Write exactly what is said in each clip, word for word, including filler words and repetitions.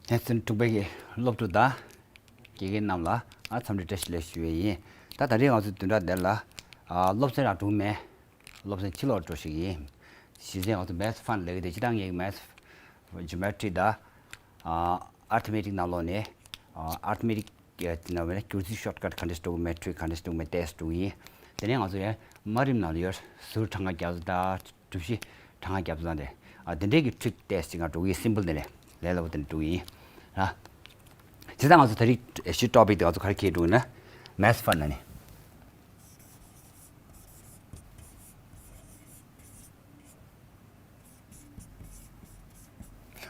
ཧེ་སུན་དྲུག་པའི་གི་སློབ་ཕྲུག་དང་དགེ་རྒན་རྣམས་ལ་ཨ་འཚམས་འདྲི་བཀྲ་ཤིས་བདེ་ལེགས་ཞུ་བ་ཡིན། ད་ད་རེས་ང་ཚོ་བདུན་ཕྲག་འདི་ལ་ཨ་སློབ་ཚན་རང་སྒྲུང་མེད། སློབ་ཚན་ཕྱི་ལོགས་འགྲོ་ཞིག་ཡིན། གཞི་རྩའི་ང་ཚོ་math fun ལབ་ཀྱི་དེ་སྤྱིར་བཏང་ངའི་math geometry དང་ཨ་arithmetic ནང་ལོགས་ནས་ཨ་arithmetic དེ་ནང་བས་ན་སྒྱུར་རྩིས་shortcut ག་འདྲས་འགྲོ་གི་མེད། trick ག་འདྲས་འགྲོ་གི་མེད་test འགྲོ་གི་ཡིན། དེ་ནས་ང་ཚོ་ཡང་དམའ་རིམ་ནང་ལ་ཡོད་ཟུར་གྲངས་ཀ་རྒྱབ་ཚོད་དང་གྲུ་བཞི་གྲངས་ཀ་རྒྱབ་ཚོད་དང་དེ་ཨ་དེ་འདྲས་ཀྱི་trick test ཅིག་ང་འགྲོ་གི་ཡིན། simple དེ་ནས་ལས་སླ་པོ་དེ་ནས་འགྲོ་གི་ཡིན་ར། བྱས་ཙང་ང་ཚོ་ད་རེས་ཞུ་topic དེ་ང་ཚོ་ག་རེ་འཁྱེར་འགྲོ་གི་ན་math fun ནང་ནས།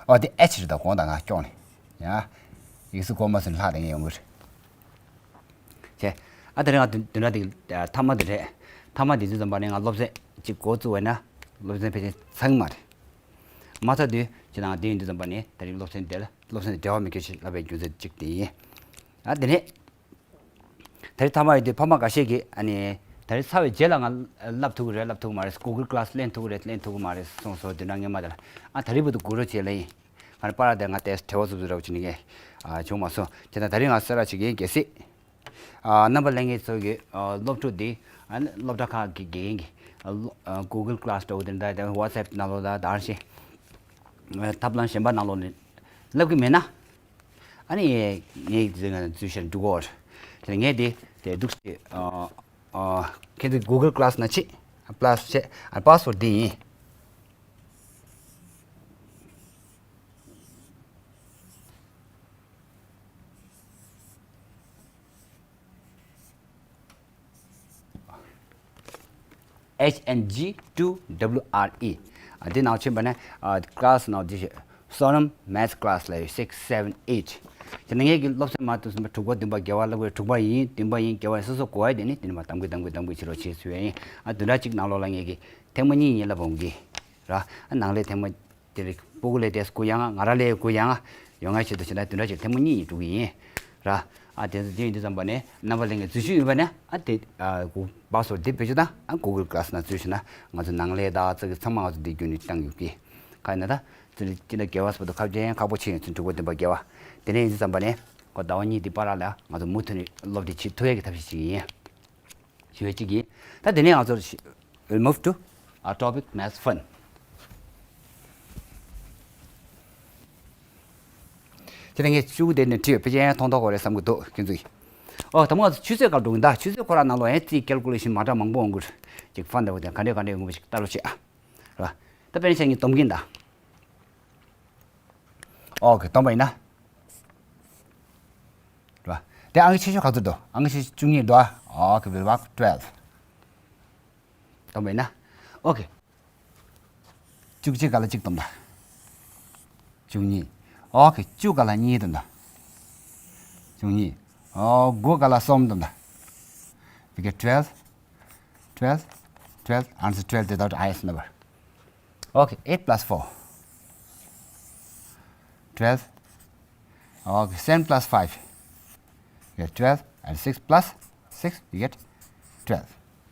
ཨོ་དེ་ཨེཆ་རེད། ད་གོང་དང་ང་སྐྱོང་ནས་ཡ་ཡིག་གཟུགས་གོང་མ་སུན་ལྷག་དེ་ངས་ཡོང་གི་རེད། བྱས། ཨ་ད་རེས་ང་བདུན་བདུན་ཕྲག་དེ་མཐའ་མ་དེ་རེད། མཐའ་མ་དེ་དུས་ཙམ་པ་ནས་ང་སློབ་ཚན་གཅིག་འགོ་བཙུགས་པ་ན་སློབ་ཚན་ཕལ་ཆེར་ཚང་མ་རེད། མ་ཚར་དུས་ཁྱེད་རང་དེ་ཡིན་དུས་ཙམ་པ་ནས་ད་རེས་སློབ་ཚན་དེ་ལ་སློབ་ཚན་འབྲེལ་བ་མེད་རྒྱུ་ཞིག་ལབ་པའི་རྒྱུ་མཚན་གཅིག་དེ་ཡིན། ཨ་དེ་ནས། ད་རེས་མཐའ་མ་ཡོད་དུས་ཕ་མ་འགའ་ཤས་ཀྱིས་ཨ་ནི་ད་རེས་ཚར་བའི་རྗེས་ལ་ང་བསླབ་ཐུབ་ཀྱི་རེད་བསླབ་ཐུབ་ཀྱི་མ་རེད། Google Class ལེན་ཐུབ་ཀྱི་རེད་ལེན་ཐུབ་ཀྱི་མ་རེད་གསུངས་སོང་། དེ་འདྲ་ངས་མ་དེ་ལ་ཨ་ད་རེས་བར་དུ་སྒུག་རོགས་བྱེད་ལབ་ཡིན། ང་རེ་པར་དེ་ང་དེ་བྲེལ་བ་ཟུབ་ཟུབ་རོགས་བྱེད་ནི་ངས་ཨ་བྱུང་མ་སོང་། དེ་ན་ད་རེས་ང་གསལ་བསྒྲགས་བྱེད་ཀྱི་ཡིན། གལ་སྲིད་ཨ་རྣམ་པ་ལྷན་རྒྱས་ཚོ་གི་ཨ་སློབ་ཕྲུག་འདི་ཨ་ནི་སློབ་གྲྭ་ཁག་གི་དགེ་རྒན་གྱི་ཨ་སློ་ཨ་Google Class འདྲ་བོ་དེ་འདྲ་དང་WhatsApp ནང་ལོགས་ལ་དང་ཞེས་ཐབས་ལམ་གཞན་པ་ནང་ལོགས་ནས་བསླབ་ཀྱི་མེད་ན། ཨ་ནི་ངས་འཛུལ་ང་འཛུལ་ཤར་འགྲོ་གོ། དེ་ངས་དེ་དེ་འདུག་སེ་ཨ་ཨ་ཁྱེད་ཚོ་Google Class ནང་ཕྱིན་plus བྱས། ཨ་password འདི་ཡིན། H N G two W R E ཨ་འདི་ནང་ཕྱིན་པ་ནས་ཨ་class ནང་འདི་བསོད་ནམས་math class ལ་ཡོད། six seven eight དེ་ནས་ངས་ཀྱི་སློབ་ཚན་མ་ཐུབ་ཟིན་པ་དྲུག་པ་བདུན་པ་བརྒྱད་པ་ལབ་དགོས། དྲུག་པ་ཡིན་བདུན་པ་ཡིན་བརྒྱད་པ་ཡིན་སོ་སོ་གོ་བ་དེ་ནི་དེ་ནི་མ་གཏམ་གི་གཏམ་གི་གཏམ་གི་བྱེད་རོགས་བྱེད་ཟེར་བ་ཡིན། ཨ་བདུན་ཕྲག་གཅིག་ནང་ལོགས་ལ་ངས་ཀྱི་ཐེངས་མ་གཉིས་གཉིས་ལབ་འོང་གི་ར། ཨ་ནང་ལས་ཐེངས་མ་དེ་རིགས་སྤུ་གུ་ལས་དེ་སྐུ་ཡང་ང་ར་ལས་སྐུ་ཡང་ཡོང་ང་ཆེད་དུ་བྱེད་ན་བདུན་ཕྲག་གཅིག་ཐེངས་མ་གཉིས་གཉིས་འགྲོ་གི་ཡིན་ར། ཨ་དེ་ཚོ་དེ་ཡིན་དུས་ཙམ་པ་ནས་རྣམ་པ་ལྷན་རྒྱས་འཛུལ་ཞུགས་ཡོད་པ་ནས་ཨ་དེ་ཨ་གུ་པ་སོར་དེ་བེད་སྤྱོད་དང་ཨ་Google Class ནང་འཛུལ་ཞུགས་ན་ང་ཚོ་ནང་ལས་དང་ཚ་གི་ཚང་མ་ང་ཚོ་འདི་རྒྱུན་ནས་བཏང་ཡོད་ཀི། ཁ་ཡིན་ན་ད་ཚུན་ཅི་ན་དགེ་བ་སོགས་དུ་ཁབ་ཅན་ཁག་པོ་ཆེ་ཡོད་ཚུན་དྲུག་པ་བདུན་པ་དགེ་བ། དེ་ནས་ཡིན་དུས་ཙམ་པ་ནས་ཁོ་ཟླ་བ་གཉིས་དེ་བར་ལ་ང་ཚོ་མུ་མཐུད་ནས་སློབ་ཁྲིད་བྱེད་ཐུབ་ཡས་ཀྱི་ཐབས་ཤེས་ཤིག་ཡིན། ཞུ་བ་གཅིག་ཡིན། ད་དེ་ནས་ང་ཚོ་we'll move to our topic math fun དེ་ནས་ངས་བཅུ་དེ་ནས་བྲིས་ཡོད། ཕལ་ཆེར་མཐོང་ཐོག་གོ་རེད་བསམ་གི་འདུག་ཁྱོད་ཚོས། ཨོ་དང་པོ་ང་ཚོ་ཆུ་ཚོད་ག་འགྲོ་གི་འདུག་ཆུ་ཚོད་ཁོ་རང་ནང་ལོགས་ཡང་རྩིས་calculation མ་འདྲ་མང་པོ་འོང་གི་རེད། ཅིག་fun འདྲ་བོ་དང་ག་འདྲས་ག་འདྲས་ཡོང་གི་ཞིག་ལྟ་རོགས་བྱེད་ཨ། ར། ད་དཔེར་ན་ཆ་ངས་སྡོམ་གྱིན་ད། ཨོ་ཁེ་སྡོམ་པ་ཡིན་ན། ར། དེ་ཨང་ཀི་ཆེ་ཤོས་ག་ཚོད་འདུག་ཨང་ཀི་ཆེ་ཤོས་བཅུ་གཉིས་འདུག་ཨ། ཨོ་ཁེ་will work twelve སྡོམ་པ་ཡིན་ན། ཨོ་ཁེ། བཅུ་གཅིག་ག་ལ་གཅིག་སྡོམ་ད། བཅུ་གཉིས། ཨོ་ཁེ་བཅུ་ག་ལ་གཉིས་སྡོམ་ད། བཅུ་གཉིས། ཨོ་དགུ་ག་ལ་གསུམ་སྡོམ་ད། we get twelve. Twelve, twelve, answer twelve, that's the highest number. Okay, eight plus four. Twelve. Okay, seven plus five. You get twelve, and six plus six, you get twelve.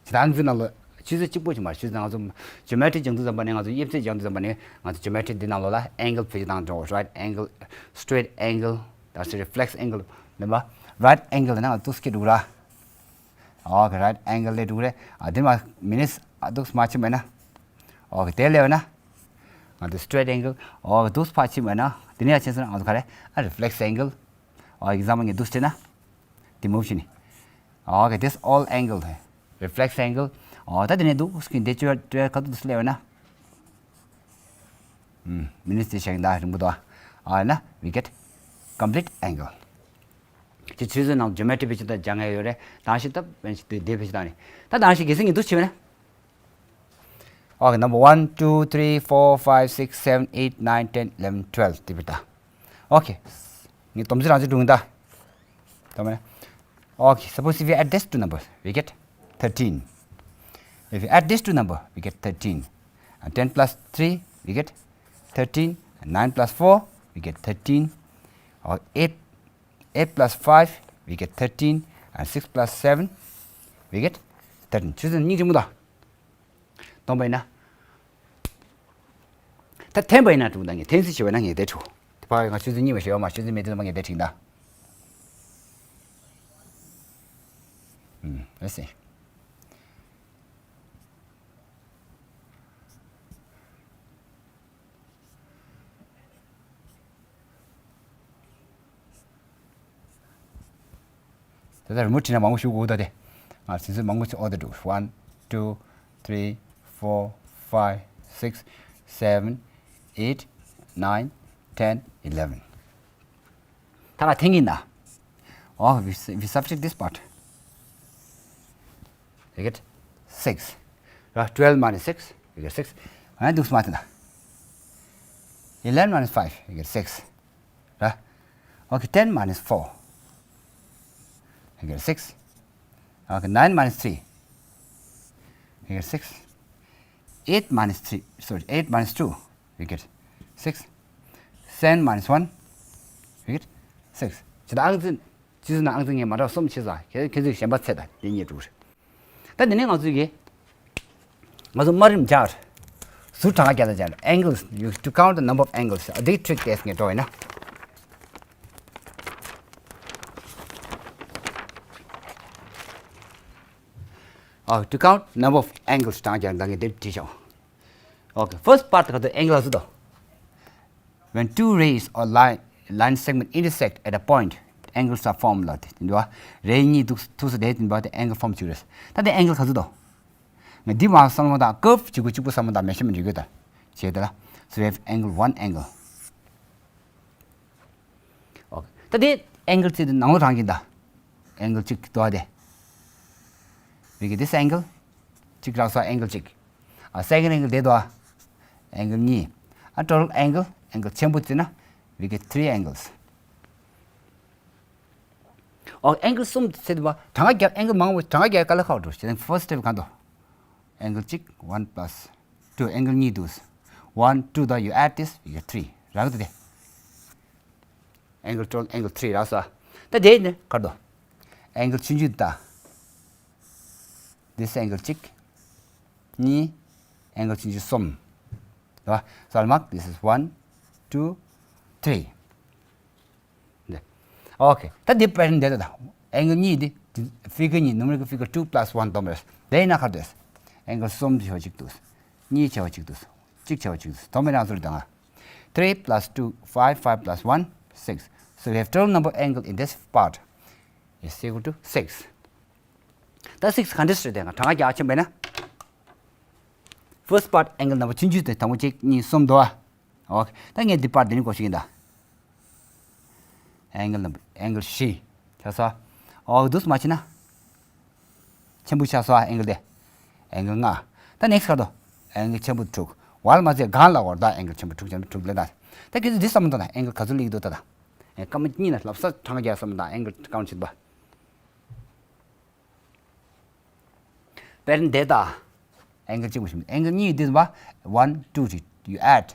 ཆུ་ཚོད་ནང་ལ་ཆུ་ཚོད་གཅིག་པོ་ཞིག་མ་རེད། ཆུ་ཚོད་ནང་ང་ཚོ་geometry སྦྱང་དུས་ཙམ་པ་ནས་ང་ཚོ་དབྱིབས་རྩིས་སྦྱང་དུས་ཙམ་པ་ནས་ང་ཚོ་geometry འདི་ནང་ལོགས་ལ་angle བེད་སྤྱོད་བཏང་འགྲོ། right angle, straight angle, that's a reflex angle. མིན་པ་right angle ནང་ང་ཚོ་སྐད་འགྲོ་ར། Okay, right angle ལས་འགྲོ་གི་རེད། ཨ་དེ་མ་མི་ནི་ཨ་འདུག་མ་ཕྱིན་པ་ན། Okay, དེ་ལས་བ་ན། ང་ཚོ་straight angle. Okay, འདུག་ཕ་ཕྱིན་པ་ན། དེ་ནས་ཡ་ཕྱིན་སོང་ན་ང་ཚོ་ག་རེ། ཨ་reflex angle. Okay, example ངས་འདུག་བྱས་ན། དེ་move བྱས་ནི། Okay, this all angle. Reflex angle. Okay, ད་དེ་ནས་འདུག་སྐྱིན་དེ་བཅོས་བཅོས་ག་དུས་སུ་ལས་བ་ན། ཨུམ། མི་ནི་དེ་བྱས་ན་རིང་པོ་འདུག་ཨ་ན་we get complete angle. ཁྱེད་ཆུ་ཚོད་ནང་geometry བེད་སྤྱོད་ད་སྦྱང་ཡ་ཡོད་རེད། ད་ཞིག་ད་བེད་སྤྱོད་དེ་བེད་སྤྱོད་བཏང་ནི། ད་ད་ཞིག་གལ་སྲིད་ངས་འདུག་བྱས་པ་ན། Okay, number one, two, three, four, five, six, seven, eight, nine, ten, eleven, twelve དེ་བེད་ད། Okay. ངས་སྡོམ་རྩིས་རང་བྱེད་འགྲོ་གི་ད། ད་མ་ན། Okay, suppose if you add these two numbers, we get thirteen. If you add these two number, we get thirteen. And ten plus three, we get thirteen. And nine plus four, we get thirteen. Or eight, eight plus five, we get thirteen. And six plus seven, we get thirteen. ཆུ་ཚོད་གཉིས་ཀྱི་མུ་ད། སྟོང་པ་ཡིན་ན། ད་འཐེན་པ་ཡིན་ན་དྲུག་དང་ངས་འཐེན་རྩིས་བྱས་པ་ན་ངས་དེ་དྲུག་ཕ་ང་ཆུ་ཚོད་གཉིས་པ་ཞིག་ཡོད་མ། ཆུ་ཚོད་མེད་དུས་ཙམ་པ་ངས་དེ་བྲིས་ད། ཨུམ། Let's see. ད་ལྟ་རི་མོ་བྲིས་ན་མང་པོ་ཞིག་དགོས་ད་དེ། ང་ཚོ་མང་པོ་ཅིག་ཨོ་ད་འགྲོ། One, two, three, four, five, six, seven, eight, nine, ten, eleven. ད་ང་འཐེན་གྱིན་ད། Oh, we, we subtract this part. You get six. ར། Twelve minus six, you get six. ང་འདུག་སྨ་ད་ད། Eleven minus five, you get six. ར། Okay, ten minus four, you get six. Okay, nine minus three, you get six. Eight minus three, sorry, eight minus two, you get six. Seven minus one, you get six. ཇི་ལྟར་ཨང་ཙི། ཇི་ལྟར་ན་ཨང་ཙི་ངས་མ་འདྲ་གསུམ་ཕྱེ་ས། ཁྱེད་ཁྱེད་ཚོས་གཞན་པ་ཚད་དང་དེ་གཉིས་འགྲོ་གི་རེད། ད་དེ་ནས་ང་ཚོས་ཀྱི། ང་ཚོ་དམའ་རིམ་སྦྱར། ཟུར་གྲངས་ཀ་རྒྱག་ད་སྦྱར། Angles, you to count the number of angles. འདི་trick དེ་ངས་འགྲོ་ཡིན་ན། Oh, to count number of angles གྲངས་ཀ་རྒྱག་ད་ངས་འདི་བྲིས་ཤོག Okay, first part ག་དུ་angle ཟེར་དོ། When two rays or line, line segment intersect at a point, angles are formed ལ་དེ་འདུག་བ། རེ་གཉིས་འདུག་ཐུག་ས་དེ་འདུག་བ། དེ་angle form བྱུང་རེད། ད་དེ་angle ག་ཚོད་དོ། ང་འདི་མ་བསམ་བློ་དང་ཀརབ་གཅིག་པུ་གཅིག་པུ་བསམ་བློ་དང་མེ་ཤ་མི་འགྲིག་གི་ད། བྱས་ད་ལ། So we have angle one angle. Okay. ད་དེ་angle ཚེ་དེ་ནང་ལོགས་རང་གིན་ད། angle གཅིག་དོ་དེ། We get this angle. གཅིག་རག་སོ་angle གཅིག་ཨ། second angle དེ་དོ། angle གཉིས། ཨ། total angle, angle ཆེན་པོ་བརྩིས་ན། We get three angles. ཨོ། angle གསུམ་ཟེར་དུས་པ་གྲངས་ཀ་རྒྱབ། angle མང་པོ་གྲངས་ཀ་རྒྱབ་དཀའ་ལས་ཁག་འགྲོ། བྱས་ཙང་first step གང་དོ། angle གཅིག one plus two angle གཉིས་འདུག one, two དང་you add this, you get three རག་འདུག་དེ། angle total angle three རག་སོ། ད་དེ་ནི་གར་དོ། angle ཆུང་ཆུང་ད། this angle གཅིག་གཉིས། angle ཆུང་ཆུང་གསུམ། རེད་བ། So I'll mark this is one, two, three. འདི། ཨོ་ཁེ། ད་འདི་pattern འདི་ད། angle གཉིས་འདི། figure གཉིས། numerical figure two plus one སྡོམ་རེད། དེ་ཡིན་ན་ག་རེ་འདུག angle གསུམ་བྱས་པ་གཅིག་འདུག་གཉིས་བྱས་པ་གཅིག་འདུག་གཅིག་བྱས་པ་གཅིག་འདུག་སྡོམ་པའི་རང་ཚུལ་དང་། three plus two, five, five plus one, six. So we have total number angle in this part is equal to six. ད་six ག་འདྲ་ཞིག་རེད་དེ། ང་གྲངས་ཀ་རྒྱག་ཆེན་པོ་ཡིན་ན། first part angle number ཆུང་ཆུང་དེ་དང་པོ་གཅིག་གཉིས་གསུམ་འདུག་ཨ། ཨོ། ད་ངས་འདི་པར་འདི་ནི་བཀོད་ཤིག་ཡིན་ད། angle number angle བཞི། ཆགས་སོ། ཨོ། འདུག་མ་ཕྱིན་ན། ཆེན་པོ་ཆགས་སོ་angle དེ། angle ལྔ། ད་next ག་དོ། angle ཆེན་པོ་དྲུག་ཝལ་མ་ཚད་གང་ལ་བར་ད་angle ཆེན་པོ་དྲུག་ཆེན་པོ་དྲུག་ལེན་ད། ད་ཁྱེད་ཚོས་འདི་བསམ་བློ་བཏང་ན་angle ག་ཚོད་སླེབས་ཀྱི་འདུག་ད་ད། ཨེ། སྐར་མ་གཉིས་ན་ལྷ་ས་གྲངས་ཀ་རྒྱག་བསམ་བློ་བཏང་angle count བྱེད་པ། དཔེར་ན་འདི་ལྟ། angle གཅིག་པོ་ཞིག angle གཉིས་འདི་བ། one, two རེད། you add.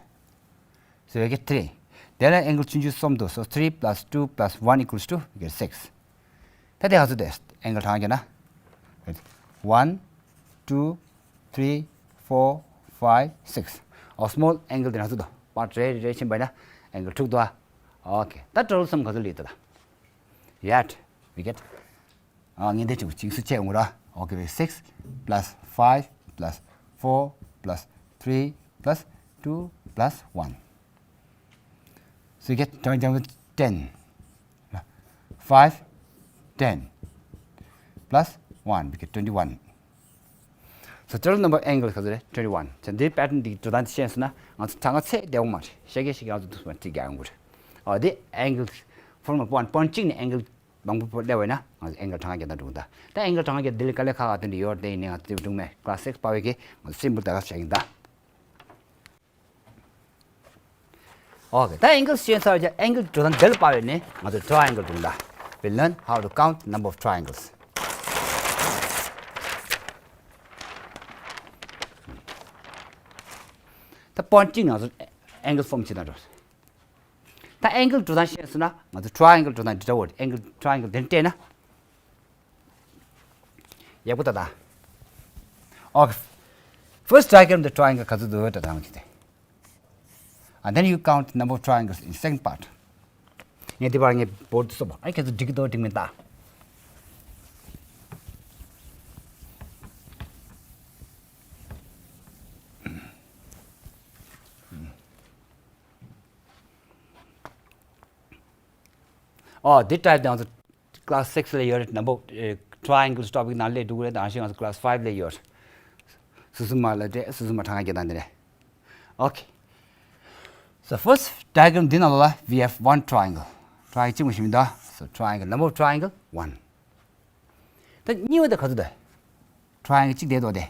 So you get three. དེ་ལ་angle ཆུང་ཆུང་གསུམ་འདུག so three plus two plus one equals to you get six. ད་དེ་ག་ཚོད་དེ་angle གྲངས་ཀྱི་ན། one, two, three, four, five, six. ཨོ། small angle དེ་ག་ཚོད་འདུག་པར་རེ་རེ་ཕྱིན་པ་ན་angle དྲུག་འདུག་ཨ། okay. ད་total sum ག་ཚོད་ལེགས་འདུག་ད། you add, you get. ཨ། ངས་འདི་ཅིག་ཅིག་སུ་ཆད་འོང་ར། okay, six plus five plus four plus three plus two plus one. So you get ten, ten. Five, ten plus one, we get twenty-one. So total number angle ག་ཚོད་རེད། twenty-one. ད་འདི་pattern འདི་འགྲོ་སྟངས་འདི་ཤེས་སོང་ན་ང་ཚོ་གྲངས་ཀ་ཚད་བདེ་བོ་མ་རེད། ཤེས་མཁན་ཤེས་མཁན་ང་ཚོ་འདུག་སེ་ཊིག་རྒྱག་ཡོང་གི་རེད། ཨོ། འདི་angle formula point, point གཅིག་ནས་angle མང་པོ་སླེབས་པ་ཡིན་ན་ང་ཚོ་angle གྲངས་ཀ་རྒྱག་སྟངས་འགྲོ་གི་ད། ད་angle གྲངས་ཀ་རྒྱག་འདི་ལས་དཀའ་ལས་ཁག་ཁག་དེ་འདྲ་ཡོད་རེད། དེ་ཡིན་ནའི་ང་ཚོ་དེ་སྒྲུང་མེད། class six པ་བས་ཀྱི་ང་ཚོ་simple ད་ག་བྱ་ཡིན་ད། Okay. ད་angle ཤེས་ཚར་རྗེས་angle འགྲོ་སྟངས་འདི་ལ་དཔག་པ་ཡིན་ནའི་ང་ཚོ་triangle སྒྲུང་ད། We learn how to count number of triangles. ད་point གཅིག་ནས་ང་ཚོ་angle form བྱེད་སྟངས་འགྲོ། ད་angle འགྲོ་སྟངས་ཤེས་སོང་ན་ང་ཚོ་triangle འགྲོ་སྟངས་འདི་འདྲ་བོ་རེད། angle triangle འདི་འདྲ་བལྟས་ན། ཡག་པོ་ད་ད། Okay. First diagram of the triangle ག་ཚོད་འདུག་ད་ད་ང་ཚོ་དེ། And then you count number of triangles in second part. ངས་འདི་བར་ངས་བོར་དུ་སོང་བ། ཨ་ཁྱེད་ཚོ་འགྲིག་གི་འདུག་འགྲིག་མིན་ལྟ། ཨོ་འདི་ཊའིབ་དང་། Class six ལ་ཡོད་རེད། number triangles topic ནང་ལས་འགྲོ་གི་རེད། དང་ཞིང་ང་ཚོ་class five ལ་ཡོད་རེད། སོ་སོ་མ་ལ་འདྲེ་སོ་སོ་མ་གྲངས་ཀ་རྒྱག་སྟངས་འདི་རེད། Okay. So first diagram འདི་ནང་ལ་we have one triangle. Triangle གཅིག་མ་ཞིག་མི་འདུག So triangle, number of triangle one. ད་གཉིས་པ་དེ་ག་ཚོད་འདུག Triangle གཅིག་བསྡད་འདུག་དེ།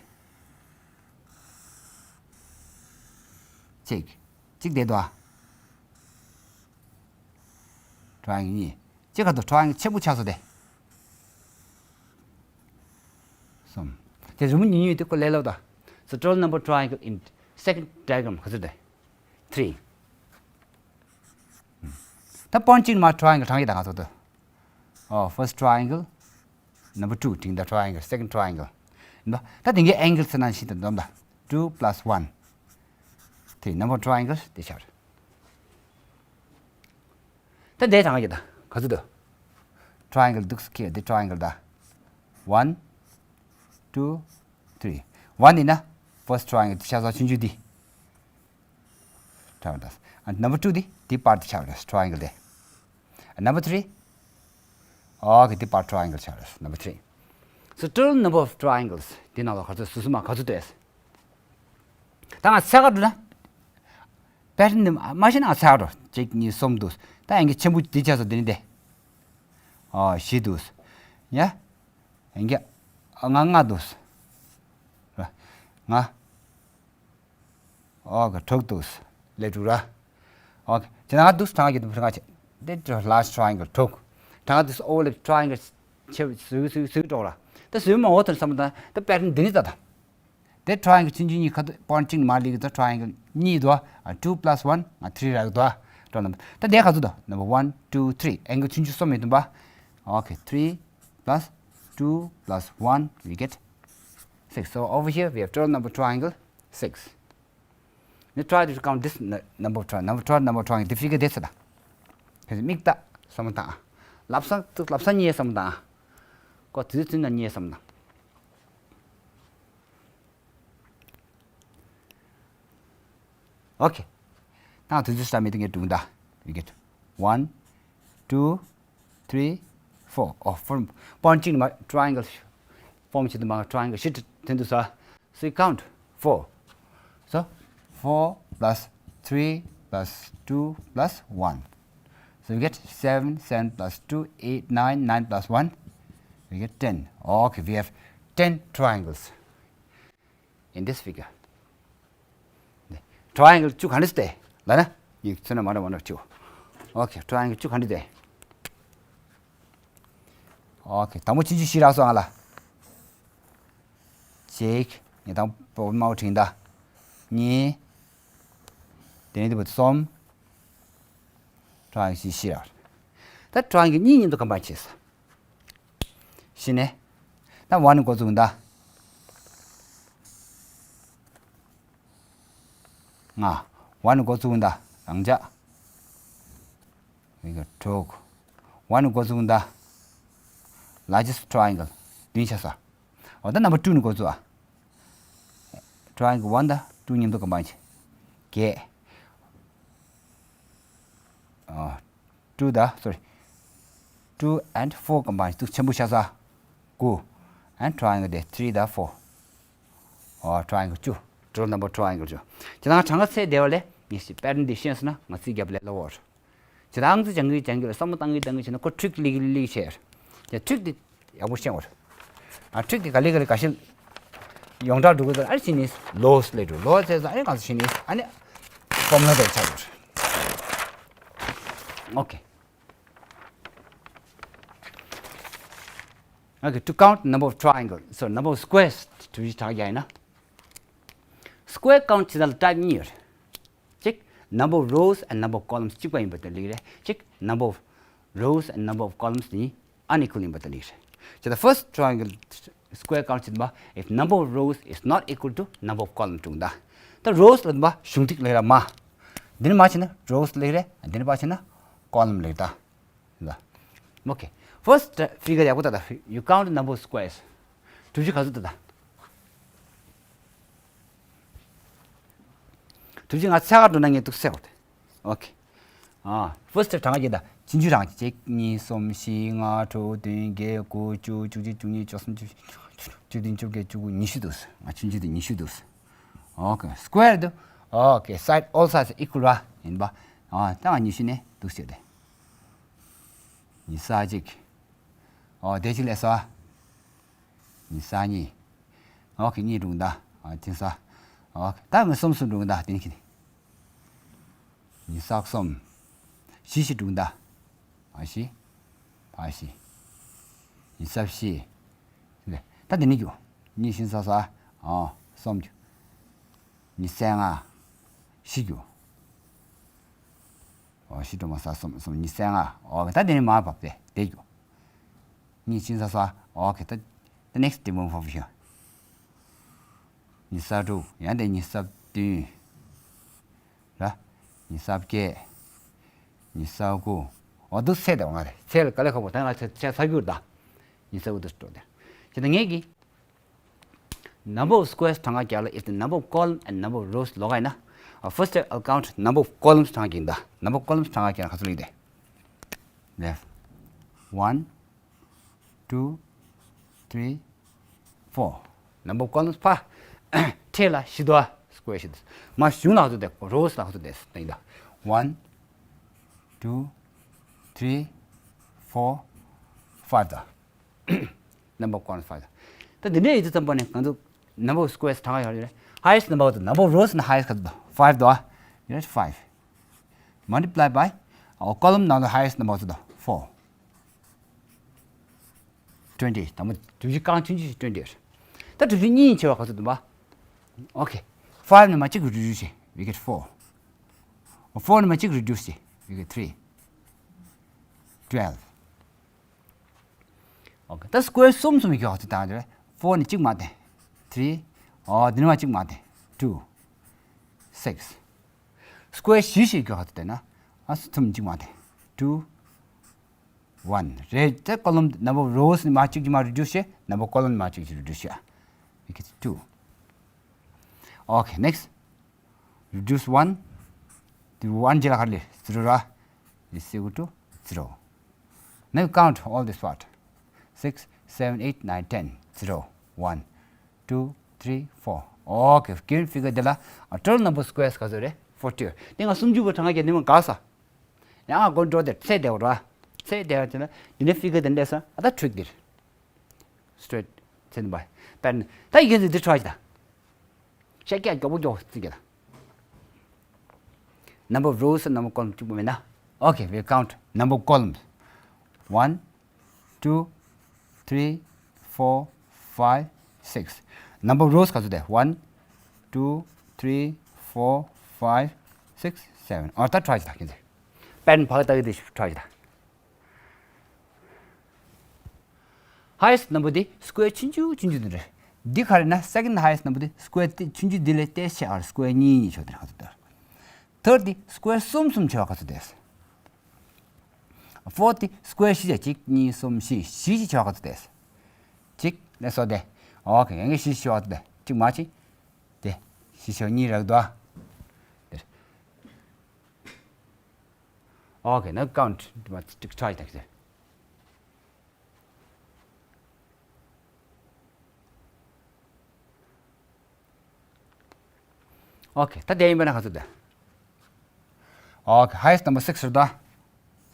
གཅིག་གཅིག་བསྡད་འདུག Triangle གཉིས། གཅིག་ག་འདུག Triangle ཆེན་པོ་ཆགས་སོང་དེ། གསུམ། དེ་རི་མོ་ཉུང་ཉུང་དེ་ཁོ་ལས་སླ་པོ་འདུག So total number of triangle in second diagram ག་ཚོད་འདུག Three. ད་པོན་གཅིག་མ་triangle གྲངས་ཀྱི་ད་ག་ཚོད་འདུག Oh, first triangle, number two དེ་འདྲ་triangle, second triangle. ད་དེ་གའི་angle ཟེར་ན་ཤིན་ཏུ་འཛོམས་ད། Two plus one. དེ་number triangle དེ་ཆགས་རེད། ད་འདས་གྲངས་ཀྱི་ད་ག་ཚོད་འདུག Triangle འདུག་སེ་ཁེ་འདི་triangle ད། One, two, three. One ཡིན་ན་first triangle དེ་ཆགས་ས་ཆུང་ཆུང་འདི། ཆགས་རེད། And number two དེ་དེ་པར་དེ་ཆགས་རེད། Triangle དེ། And number three. Okay, དེ་པར་triangle ཆགས་རེད། Number three. So total number of triangles འདི་ནང་ལ་ག་ཚོད་སོ་སོ་མ་ག་ཚོད་འདུག་ད་ང་ཚ་ག་འགྲོ་ན། pattern འདི་མ་ཤེས་ན་ང་ཚ་ག་འགྲོ། གཅིག་གཉིས་གསུམ་འདུག་ད་ཡང་གི་ཆེན་པོ་འདི་ཆགས་སོ་འདི་ནི་འདི། ཨོ་བཞི་འདུག་ཡ། ཡང་གི་ང་ལྔ་འདུག་ལྔ། ཨོ་ག་དྲུག་འདུག་ལས་དྲུག་ར། ཨོ་ག་ཇི་ན་འདུག་གྲངས་ཀྱི་འདུག་གྲངས་ཀྱི་དེ་large triangle དྲུག་གྲངས་འདུག་ཨོ་ལེ་triangle ཆེ་བ་བཟོས་བཟོས་བཟོས་འགྲོ་ར། ད་བཟོས་མ་འོ་ཐོན་བསམ་ད་ད་pattern འདི་ནི་ད་ད། དེ་triangle ཆུང་ཆུང་གཉིས་ཁ་ཐུག་པོན་གཅིག་མར་སླེབས་ཀྱི་ད་triangle གཉིས་འདུག two plus one three རག་འདུག་འགྲོ་ལམ་ད་དེ་ག་ཚོད་འདུག Number one, two, three angle ཆུང་ཆུང་གསུམ་ཡོད་དུ་པ། Okay, three plus two plus one, we get six. So over here we have total number triangle six. Let's try to count this n- number of triangle. Number of triangle, number of triangle. Difficult this ད། ཁྱེད་མིག་ལྟ་བསམ་བློ་བཏང་། ལབ་ས་ལབ་ས་ཉེས་བསམ་བློ་བཏང་། ཀོ་དུས་ཚོད་ན་ཉེས་བསམ་བློ་བཏང་། Okay. ད་དུས་ཚོད་ས་མེད་དུ་ངས་སྒྲུང་ད། We get one, two, three, four. Oh, form པོན་གཅིག་མ་triangle form བྱེད་དུ་མ་triangle ཤིག་དེ་འདུག་ས། So you count four. So four plus three plus two plus one. So we get seven, seven plus two, eight, nine, nine plus one. We get ten. Okay, we have ten triangles in this figure. Triangle བཅུ་ག་འདྲ་སྟེ་ལ་ན་ཡིག་ཚོན་ན་མ་འདྲ་མ་འདྲ་བཅུ། Okay, triangle བཅུ་ག་འདྲ་སྟེ། Okay, དང་པོ་ཆུང་ཆུང་བཞི་རག་སོང་ཨ་ལ། གཅིག་ངས་དང་པོ་དམར་པོ་བྲིས་ད། གཉིས། དེ་ནས་དེ་བུ་གསུམ། triangle བཞི་བཞི་རག་ད་triangle གཉིས་མཉམ་དུ་combine བྱས་ས། བཞི་ནས། ད་one འགོ་བཙུགས་ད། ལྔ། one འགོ་བཙུགས་ད་རང་འཇགས། ཡི་གེ་དྲུག one འགོ་བཙུགས་ད། Largest triangle བདུན་ཆགས་ས། འོ་ད་number two ནས་འགོ་བཙུགས་ཨ། Triangle one དང་two མཉམ་དུ་combine བྱས། བརྒྱད། ཨ། two དང་sorry། two and four combine དུ་ཆེན་པོ་ཆགས་ས། དགུ། And triangle དེ་three དང་four། ཨོ་triangle བཅུ། total number triangle བཅུ། ཁྱེད་རང་གྲངས་ཀ་ཚད་བདེ་བ་ལས་ངས་ཞིག་pattern འདི་ཤེས་སོང་ན་ང་ཚིག་རྒྱབ་ལས་སླ་བོར། ཁྱེད་རང་ཚོ་སྦྱང་གི་སྦྱང་གི་ལ་བསམ་བློ་བཏང་གི་བཏང་གི་བྱས་ན་ཁོ་trick སླེབས་ཀྱི་སླེབས་ཀྱི་བྱས། ཁྱེད་trick འདི་ཡག་པོ་ཤེས་བར། ཨ་trick འདི་ག་ལེ་ག་ལེ་ག་ཤེས། ཡོངས་གྲགས་འགྲོ་གི་འདུག་ཨ་ནི་ཕྱི་ནས་laws སླེབས་འགྲོ། laws ཟེར་ཙང་ཨ་ནི་གང་ས་ཕྱི་ནས་ཨ་ནི་formula དེ་ཆགས་འགྲོ། Okay. Okay, to count number of triangle, so number of squares དུ་ཡི་དྲག་ཡ་ཡིན་ན། Square count བྱེད་ན་type གཉིས་ཡོད་རེད། གཅིག number of rows and number of columns གཅིག་པ་ཡིན་པ་དེ་ལེགས་རེད། གཅིག number of rows and number of columns དེ་གཉིས་unequal ཡིན་པ་དེ་ལེགས་རེད། So the first triangle square count བྱེད་པ། If number of rows is not equal to number of columns དྲུག་ད། ད་rows ལ་ད་གཞུང་ཐིག་ལེགས་ར་མ། འདི་ནས་མར་ཕྱིན་ན་rows་སླེབས་རེད། འདི་ནས་ཕར་ཕྱིན་ན་column་སླེབས་ད། ལ། Okay. First figure ཡག་པོ་ལྟ་ད། You count the number of squares. གྲུ་བཞི་ག་ཚོད་འདུག་ད། གྲུ་བཞི་ང་ཚ་ག་འགྲོ་ན་ངས་འདུག་སེ་འོ་དེ། Okay. ཨ། First གྲངས་ཀ་ད། ཆུང་ཆུང་རང་གཅིག་གཉིས་གསུམ་བཞི་ལྔ་དྲུག་བདུན་བརྒྱད་དགུ་བཅུ་བཅུ་གཅིག་བཅུ་གཉིས་བཅུ་གསུམ་བཅུ་བཞི་བཅུ་བདུན་བཅོ་བརྒྱད་བཅུ་དགུ་ཉི་ཤུ་འདུག་ང་ཆུང་ཆུང་དེ་ཉི་ཤུ་འདུག Okay. Square དུ། Okay. Side all sides equal ར་ཡིན་པ། ཨ། ད་ང་ཉི་ཤུ་ནས་འདུག་སེ་དེ། ཉི་ཤུ་རྩ་གཅིག་ཨོ་དེ་གཅིག་ལས་སོ། ཉི་ཤུ་རྩ་གཉིས། ཨོ་ཁེ་གཉིས་འགྲུབ་ད། ཨ་དེ་ས། ཨོ་ད་ངས་གསུམ་གསུམ་འགྲུབ་ད་དེ་ནི་ཁེ་ནི། ཉི་ཤུ་རྩ་གསུམ། བཞི་བཞི་འགྲུབ་ད། ཨ་བཞི། ཕ་བཞི། ཉི་ཤུ་རྩ་བཞི། ད་དེ་ནི་རྒྱུ། གཉིས་བཞི་ས་ས། ཨོ་གསུམ་རྒྱུ། ཉི་ཤུ་རྩ་ལྔ། བཞི་རྒྱུ། ཨོ་བཞི་འགྲོ་མ་ས་གསུམ་གསུམ་ཉི་ཤུ་རྩ་ལྔ། ཨོ་ད་དེ་ནི་མར་བབས་ཏེ་དེ་རྒྱུ། གཉིས་གཅིག་ས་ས། ཨོ་ཁེ་ད། The next table for you. ཉི་ཤུ་རྩ་དྲུག་ཡང་དེ་ཉི་ཤུ་རྩ་བདུན། ར། ཉི་ཤུ་རྩ་བརྒྱད། ཉི་ཤུ་རྩ་དགུ། ཨོ་འདུག་སེ་དེ་བ་ང་རེ་ཚེ་ལ་དཀའ་ལས་ཁག་པོ་ད་ང་ཚེ་ཚེ་ས་རྒྱུར་ད། ཉི་ཤུ་རྩ་དགུ་འདུག་འགྲོ་དེ། ཁྱེད་ད་ངེད་ཀྱི། Number of squares གྲངས་ཀ་རྒྱག་ལ། If the number of column and number of rows ལོག་ཡིན་ན། Uh, first I'll count number of columns གྲངས་ཀ་ཡིན་ད། Number of columns གྲངས་ཀ་རྒྱག་ན་ག་ཚོད་ལེགས་དེ། Left. One, two, three, four. Number of columns ཕ། ཁྲེ་ལ་བཞི་དོ། Square བཞི་དོ། མ་གཞུང་ལ་ག་ཚོད་དེ། Rows ལ་ག་ཚོད་དེ། ད་ཡིན་ད། One, two, three, four, five དོ། Number of columns five དོ། ད་འདི་འདྲའི་ཡིན་དུས་ཙམ་པ་ནས་ང་ཚོ་number of squares གྲངས་ཡོད་རེད། Highest number དང་number of rows ནི་highest ག་ཚོད་དོ། Five དོ། ཡོད་five. Multiply by our column ནང་ལ་highest number ག་ཚོད་དོ། Four. Twenty དང་པོ་གྲུ་བཞི་རྐང་ཆུང་ཆུང་ཞིག་twenty ཡོད་རེད། ད་གྲུ་བཞི་གཉིས་ཆེ་བ་ག་ཚོད་འདུག་པ། Okay. Five ནས་མར་གཅིག་reduce བྱེད། We get four. Four ནས་མར་གཅིག་reduce བྱེད། We get three. Twelve. Okay. ད་square གསུམ་གསུམ་ཡོད་ཚུལ་དང་རེད། Four ནས་གཅིག་མར་བཏོན། Three. ཨོ་འདི་ནས་མར་གཅིག་མར་བཏོན། Two. Six. Square བཞི་ཞིག་ཡོད་ཚུལ་དང་ན། ཨ་གསུམ་གཅིག་མར་བཏོན། Two. One རེད། དེ་column number of rows ནས་མར་གཅིག་གཅིག་མར་reduce བྱེད། Number of column ནས་མར་གཅིག་གཅིག་reduce བྱེད། We get two. Okay, next. Reduce one. The one རྗེས་ལ་ག་རེ་སླེབས། Zero ར། Is equal to zero. Now count all this part. Six, seven, eight, nine, ten. Zero, one, two, three, four. Okay, given figure དེ་ལ་total number of squares ག་ཚོད་རེད། Forty རེད། དེ་ང་སུམ་ཅུ་པ་གྲངས་ཀ་རྒྱག་ནི་མ་དགའ་ས། ཡང་ང་སྒོར་འགྲོ་དེར་ཚད་བསྡད་པ་ར། ཚད་བསྡད་པ་བྱས་ན་འདི་ནས་figure དེ་འདྲས་ས་ཨ་ད་trick དེར། Straight ཚད་འདི་པ། དཔེར་ན་ད་ཡིག་འདི་འདི་try ད། ཤ་རྒྱག་མགྱོགས་པོ་མགྱོགས་པོ་རྩིས་རྒྱག་ད། Number of rows and number of columns གཅིག་པོ་མེད་ན། Okay, we count number of columns. One, two, three, four, five, six. Number of rows ག་ཚོད་དེ། One, two, three, four, five, six, seven. ཨོ་ད་try བྱེད་ད་ཁྱེད་ཚོས། དཔེར་ན་ཕ་གི་ལྟ་གི་དེ་try བྱེད་ད། Highest number དེ་square ཆུང་ཆུང་ཆུང་ཆུང་དེ་རེད། འདི་ག་རེ་ན་second highest number དེ་square དེ་ཆུང་ཆུང་འདི་ལས་ཏོག་ཙམ་ཆེ་བ་square གཉིས་གཉིས་ཆོག་དེ་རེད། ག་ཚོད་དེ། Third དེ་square གསུམ་གསུམ་ཆེ་བ་ག་ཚོད་དེ། Fourth དེ་square བཞི་བྱས། གཅིག་གཉིས་གསུམ་བཞི། བཞི་བཞི་ཆེ་བ་ག་ཚོད་དེ། གཅིག་ལས་སོ་དེ། Okay, ཡང་གི་བཞི་ཆེ་བ་དེ་གཅིག་མ་གཅིག་དེ་བཞི་ཆེ་བ་གཉིས་རག་འདུག་ཨ། དེ། Okay, now count དེ་མ་གཅིག་try དང་གི་དེ། Okay, ད་དེ་ཡིན་པ་ན་ག་ཚོད་དེ། Okay, highest number six རེད་ད།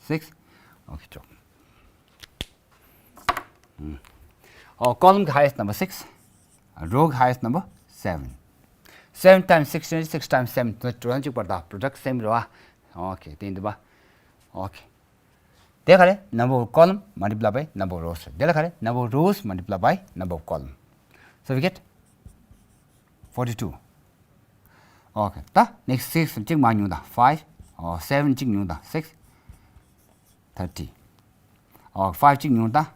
Six. Okay, ཅོག་ཨོ་column གི་highest number six. Row གི་highest number seven. Seven times six is six times seven. དེ་གྲུ་གཅིག་པར་ད་product same རེད་བ། Okay, དེ་ཡིན་འདུག་པ། Okay. དེ་ག་རེ། Number of column multiply by number of rows. དེ་ལ་ག་རེ། Number of rows multiply by number of column. So we get forty-two. Okay. ད་next six གཅིག་མ་ཉུང་ད། Five. ཨོ་seven གཅིག་ཉུང་ད། Six. Thirty. ཨོ་five གཅིག་ཉུང་ད།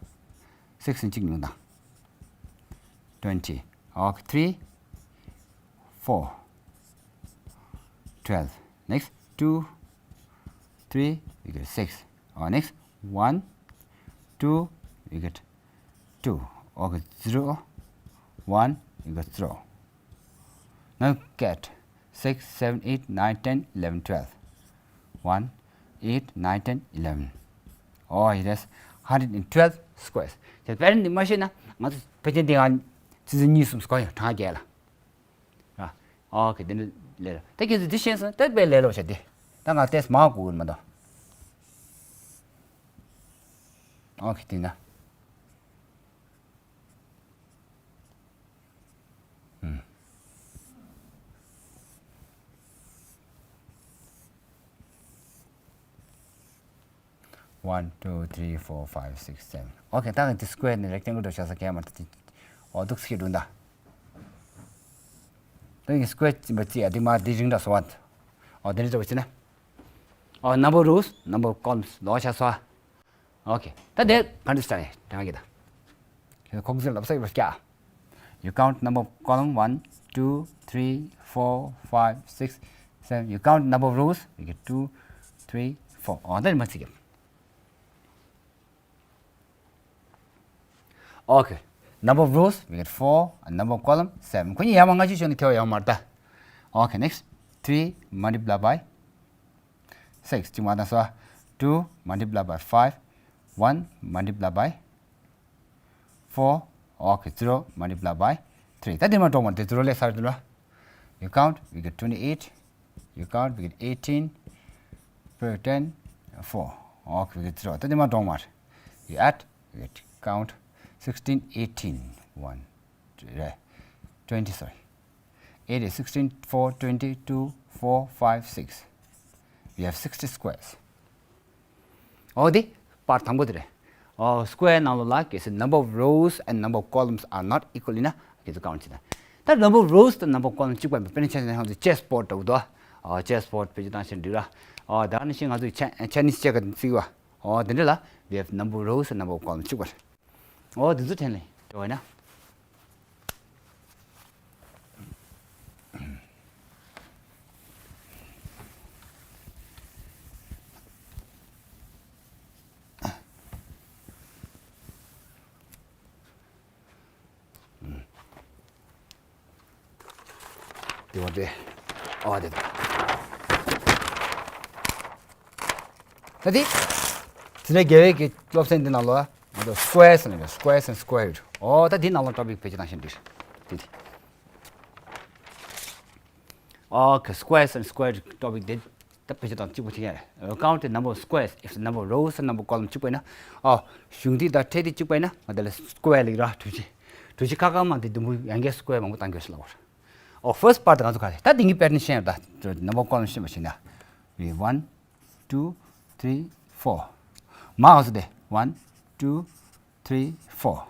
Six གཅིག་ཉུང་ད། Twenty. ཨོ་three. Four. Twelve. Next. two, three, we get six. Our next, one, two, we get two. Okay, zero, one, we get zero. Now get six, seven, eight, nine, ten, eleven, twelve. One, eight, nine, ten, eleven. Oh, it is hundred and twelve squares. ད་དཔེར་ན་འདི་མ་ཤེས་ན་ང་ཚོ་ཕལ་ཆེར་འདི་ང་ཙི་ཙི་གཉིས་གསུམ་སྐོར་ཡང་གྲངས་བརྒྱད་ལ། ཨ། ཨོ་ཁེ། འདི་ནི་ལས་ར། ད་ཁྱེད་ཚོས་འདི་ཤེས་སོང་། ད་དཔེ་ལས་སླ་བོ་བྱས་ཏེ། ད་ང་ཏེས་མ་གོ་གི་མ་གཏོགས། ཨོ་ཁེ། འདི་ན། ཨུམ། One, two, three, four, five, six, seven. Okay, ད་ང་འདི་square ནི་rectangle འདྲ་བྱ་ས་གས་མ་ད་དེ། ཨོ་འདུག་སེ་འགྲོ་ད། ད་ཡིན་square ཅིག་འབད་ཅི་ཡ་འདི་མ་འདི་རིང་འདྲ་སོང་བ། ཨོ་འདི་འདྲ་འདྲ་བྱས་ན། ཨོ་number of rows, number of columns ལོག་ཆ་སོང་བ། Okay. ད་དེ་ག་འདྲ་ས་རེད་དྲང་གི་ད། ཁོག་ཟིན་ལབ་ས་ཡོད་པ་སྐྱ། You count number of column one, two, three, four, five, six, seven. You count number of rows, you get two, three, four. ཨོ་ད་ནི་མ་ཚིག་གི། Okay. Number of rows, we get four, and number of column, seven. ཁོ་གཉིས་ཡར་མར་ལྔ་བཅུ་ཤོག་ནི་ཁེ་བ་ཡོང་མར་ད། Okay, next. Three multiply by six. ཅིག་མ་དང་སོ། Two multiply by five, one multiply by four, okay, zero multiply by three. ད་དེ་མ་གྲོགས་མ་དེ་zero ལས་སར་དུ་ལ། You count, we get twenty-eight. You count, we get eighteen, ten, four. Okay, we get zero. ད་དེ་མ་གྲོགས་མ། You add, we get count, sixteen, eighteen, one, two, twenty, sorry. Eight is sixteen, four, twenty, two, four, five, six. We have sixty squares. ཨོ་དེ་པར་དང་པོ་དེ་རེད། ཨོ་square ནང་ལོགས་ལ་གལ་སྲིད་number of rows and number of columns are not equal ཡིན་ན་གལ་སྲིད་count བྱེད་ན། ད་number of rows དང་number of columns གཅིག་པ་ཡིན་པ་དཔེར་ན་ཆ་བཞག་ན་ང་ཚོ་chessboard འདྲ་བོ་འདུག་ཨོ་chessboard དཔེ་ཆ་བཏང་ཕྱིན་འགྲིག་ར། ཨོ་ད་ནི་ཤིང་ང་ཚོ་tennis བྱེད་ག་བརྩི་བ། ཨོ་དེ་འདྲ་ལ་we have number of rows and number of columns གཅིག་པ་རེད། ཨོ་དེ་ཚོ་དྲན་ལེ་འགྲོ་བས་ན། དེ་བ་དེ། ཨོ་དེ་དེ། ད་དེ། དེ་ནས་རྒྱལ་བའི་གི་སློབ་ཚན་འདི་ནང་ལོགས་ང་ཚོ་squares ནས་squares and square root. ཨོ་ད་དེ་ནང་ལོགས་topic བེད་སྤྱོད་བཏང་བཞིན་འདུག་དེ་དེ། Okay, squares and square root topic དེ་ད་བེད་སྤྱོད་བཏང་གཅིག་པོ་བྱེད་ཡ་རེད། Count the number of squares. If the number of rows and number of columns གཅིག་པ་ཡིན་ན། ཨོ། གཞུང་འདི་དང་ཕྲད་འདི་གཅིག་པ་ཡིན་ན་ང་དེ་ལ་square ལེགས་ར་གྲུ་བཞི། གྲུ་བཞི་ཁ་ཁ་མ་འདི་དུམ་བུ་ཡང་བསྐྱར་square མང་པོ་བཏང་དགོས་ཤེས་ལ་བར། ཨོ་first part དེ་ང་ཚོ་ག་རེ་ད་དེ་གཉིས་pattern ཤེས་ཡ་ད་number of columns ཤེས་པ་ཞིག་ན། We one, two, three, four. མ་ང་ཚོ་དེ་one, two, three, four.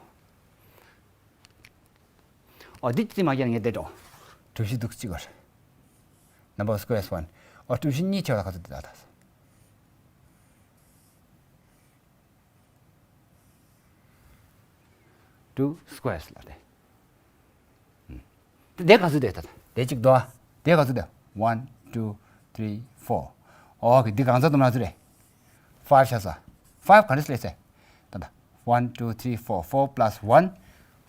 ཨོ་འདི་ཅི་མ་རྒྱག་ངས་བསྡད་འགྲོ། གྲུ་བཞི་འདུག་གཅིག་བར། Number of squares one. ཨོ་གྲུ་བཞི་གཉིས་ཆེ་བ་ལ་ག་ཚོད་འདི་ད་ད། Two squares ལ་དེ། དེ་ག་ཚོད་དེ་ད་དེ་གཅིག་དོ། དེ་ག་ཚོད་དེ། One, two, three, four. ཨོ་ཁེ་འདི་གང་ཚོད་དུ་མ་ཚོད་རེད། Five ཆགས་ས། Five ག་འདྲ་སླེབས་སེ། ད་ད། One, two, three, four. Four plus one,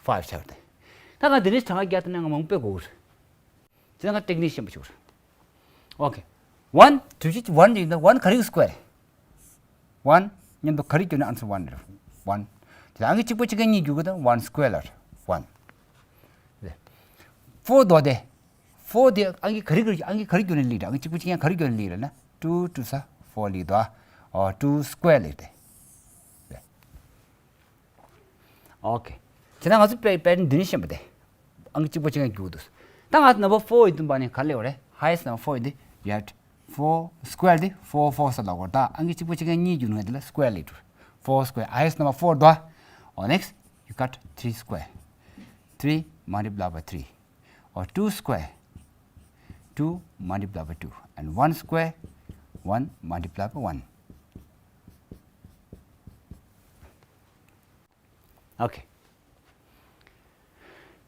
five ཆགས་རེད། ད་ང་འདི་ནས་གྲངས་ཀ་བརྒྱ་དང་ང་མང་པོ་དགོས། དེ་ང་technique ཤེས་པ་ཞིག་རེད། Okay. One གྲུ་བཞི་one ཡིན་ན་one ག་རེ་གི་square རེད། One མཉམ་དུ་ག་རེ་བསྒྱུར་ན་answer one རེད། One དེ་ལ་ཨང་ཀི་གཅིག་པོ་གཅིག་གི་གཉིས་བསྒྱུར་དགོས་ད་one square ལ་རེད། One རེད། Four དོ་དེ། Four དེ་ཨང་ཀི་ག་རེ་ག་རེ་ཨང་ཀི་ག་རེ་བསྒྱུར་ན་ལེགས་རེད། ཨང་ཀི་གཅིག་པོ་གཅིག་ཡང་ག་རེ་བསྒྱུར་ན་ལེགས་རེད་ན། Two two ས་four ལེགས་དོ། ཨོ་two square ལེགས་དེ། རེད། Okay. བྱས་ན་ང་ཚོ་པེ་པེ་ཊརན་འདི་ནས་ཤེས་པ་དེ། ཨང་ཀི་གཅིག་པོ་གཅིག་ཡང་རྒྱུག་འདུག་ད་ང་ཚོ་number four ཡི་བདུན་པ་ནས་ག་རེ་སླེབས་པ་རེད། Highest number four ཡི་འདི་you have four square འདི་four four ས་ལ་གོ་ད་ཨང་ཀི་གཅིག་པོ་གཅིག་ཡང་གཉིས་རྒྱུག་ནས་འདི་ལ་square ལེགས་འགྲོ། Four square highest number four དོ། Oh next you cut three square. Three multiply by three. Or two square. Two multiply by two. And one square. One multiply by one. Okay.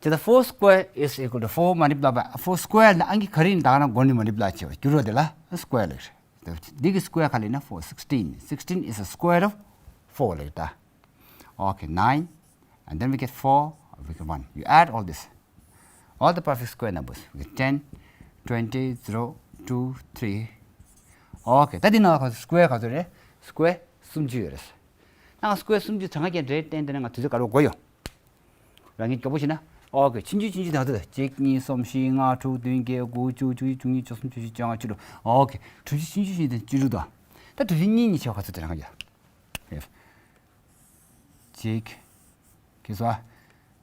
So the four square is equal to four multiply by four square ལ་ཨང་ཀི་ག་རེ་ཡིན་ད་ག་ན་སྒོ་ནས་multiply བྱས་པ་བསྒྱུར་བ་དེ་ལ་square ལེགས། འདི་གི་square ག་ལབ་ན་four, sixteen. Sixteen is a square of four ལབ་ད། Okay, nine, and then we get four, we get one. You add all this. All the perfect square numbers. We get ten, twenty, zero, two, three. Okay, ད་འདི་ནང་ག་square ག་ཚོད་རེད། Square སུམ་ཅུ་ཡོད་རེད། ནང་square སུམ་ཅུ་གྲངས་ཀ་རེད་བསྟན་དེ་ནས་ང་དུས་ཚོད་ག་རེ་དགོས་ཡོད། རང་ཉིད་མགྱོགས་པོ་བྱས་ན། Okay, ཆུང་ཆུང་ཆུང་ཆུང་དང་ཚོད་གཅིག་གཉིས་གསུམ་བཞི་ལྔ་དྲུག་བདུན་བརྒྱད་དགུ་བཅུ་བཅུ་གཅིག་བཅུ་གཉིས་བཅུ་གསུམ་བཅུ་བཞི་བཅོ་ལྔ་བཅུ་དྲུག Okay, གྲུ་བཞི་ཆུང་ཆུང་ཆུང་དང་བཅུ་དྲུག་དང་། ད་གྲུ་བཞི་གཉིས་གཉིས་བྱས་ག་ཚོད་དེ་རང་ཡ། གཅིག་གིས་སོ།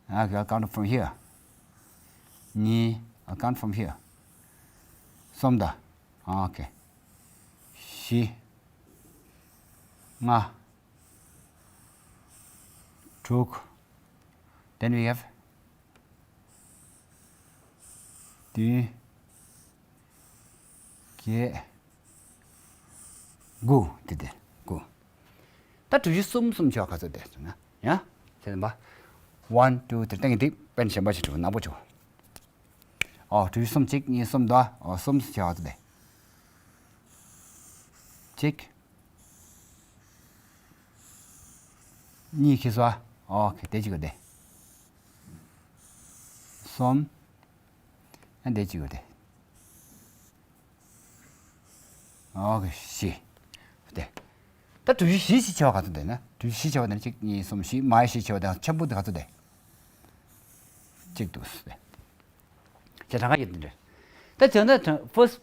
Okay, I'll count it from here. གཉིས། I'll count from here. གསུམ་དང་། Okay. བཞི། ལྔ། དྲུག Then we have བདུན། བརྒྱད། དགུ། དེ་དེ་དགུ། ད་གྲུ་བཞི་གསུམ་གསུམ་བྱས་ག་ཚོད་དེ་ན་ཡ། དེ་ནས་པ། One, two, three. ད་ངས་འདི་དཔེ་གཞན་པ་ཞིག་བྲིས་ནག་པོ་བྱུང་། ཨོ་གྲུ་བཞི་གསུམ་གཅིག་གཉིས་གསུམ་དང་ཨོ་གསུམ་བྱས་ག་ཚོད་དེ། གཅིག་གཉིས་ཁེ་སོ། ཨོ་ཁེ་དེ་གཅིག་གོ་དེ། གསུམ། ཨ་དེ་གཅིག་གོ་དེ། ཨོ་ཁེ་བཞི། དེ། ད་གྲུ་བཞི་བཞི་ཞིག་བྱས་པ་ག་ཚོད་དེ་ན། གྲུ་བཞི་བཞི་བྱས་པ་དེ་ན་གཅིག་གཉིས་གསུམ་བཞི། མ་ཡི་བཞི་བྱས་པ་དེ་ན་ཆེན་པོ་དེ་ག་ཚོད་དེ། གཅིག་འདུག་ཟེར་ཏེ། བྱས་གྲངས་ཀ་ཡོད་དེ་འདྲ། ད་བྱས་ན་first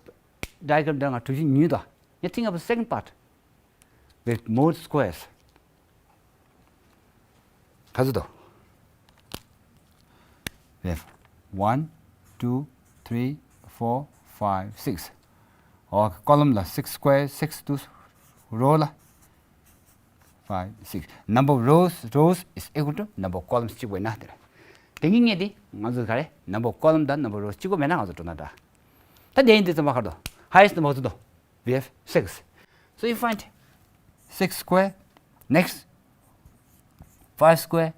diagram འདྲ་ང་གྲུ་བཞི་ཉུང་དོ། You think of the second part with more squares. ག་ཚོད་འདུག We have one, two, three, four, five, six. Okay, column ལ་six square, six འདུག row ལ། Five, six. Number of rows, rows is equal to number of columns གཅིག་པ་ཡིན་ན་དེ་རེད། དེ་གཉིས་ངེས་དེ་ང་ཚོ་ག་རེ། Number of column དང་number of rows གཅིག་པ་མེད་ན་ང་ཚོ་འགྲོ་ན་འདྲ། ད་དེ་ཡིན་དུས་ཙམ་པ་ག་རེ་འདུག Highest number ག་ཚོད་འདུག We have six. So you find six square, next five square,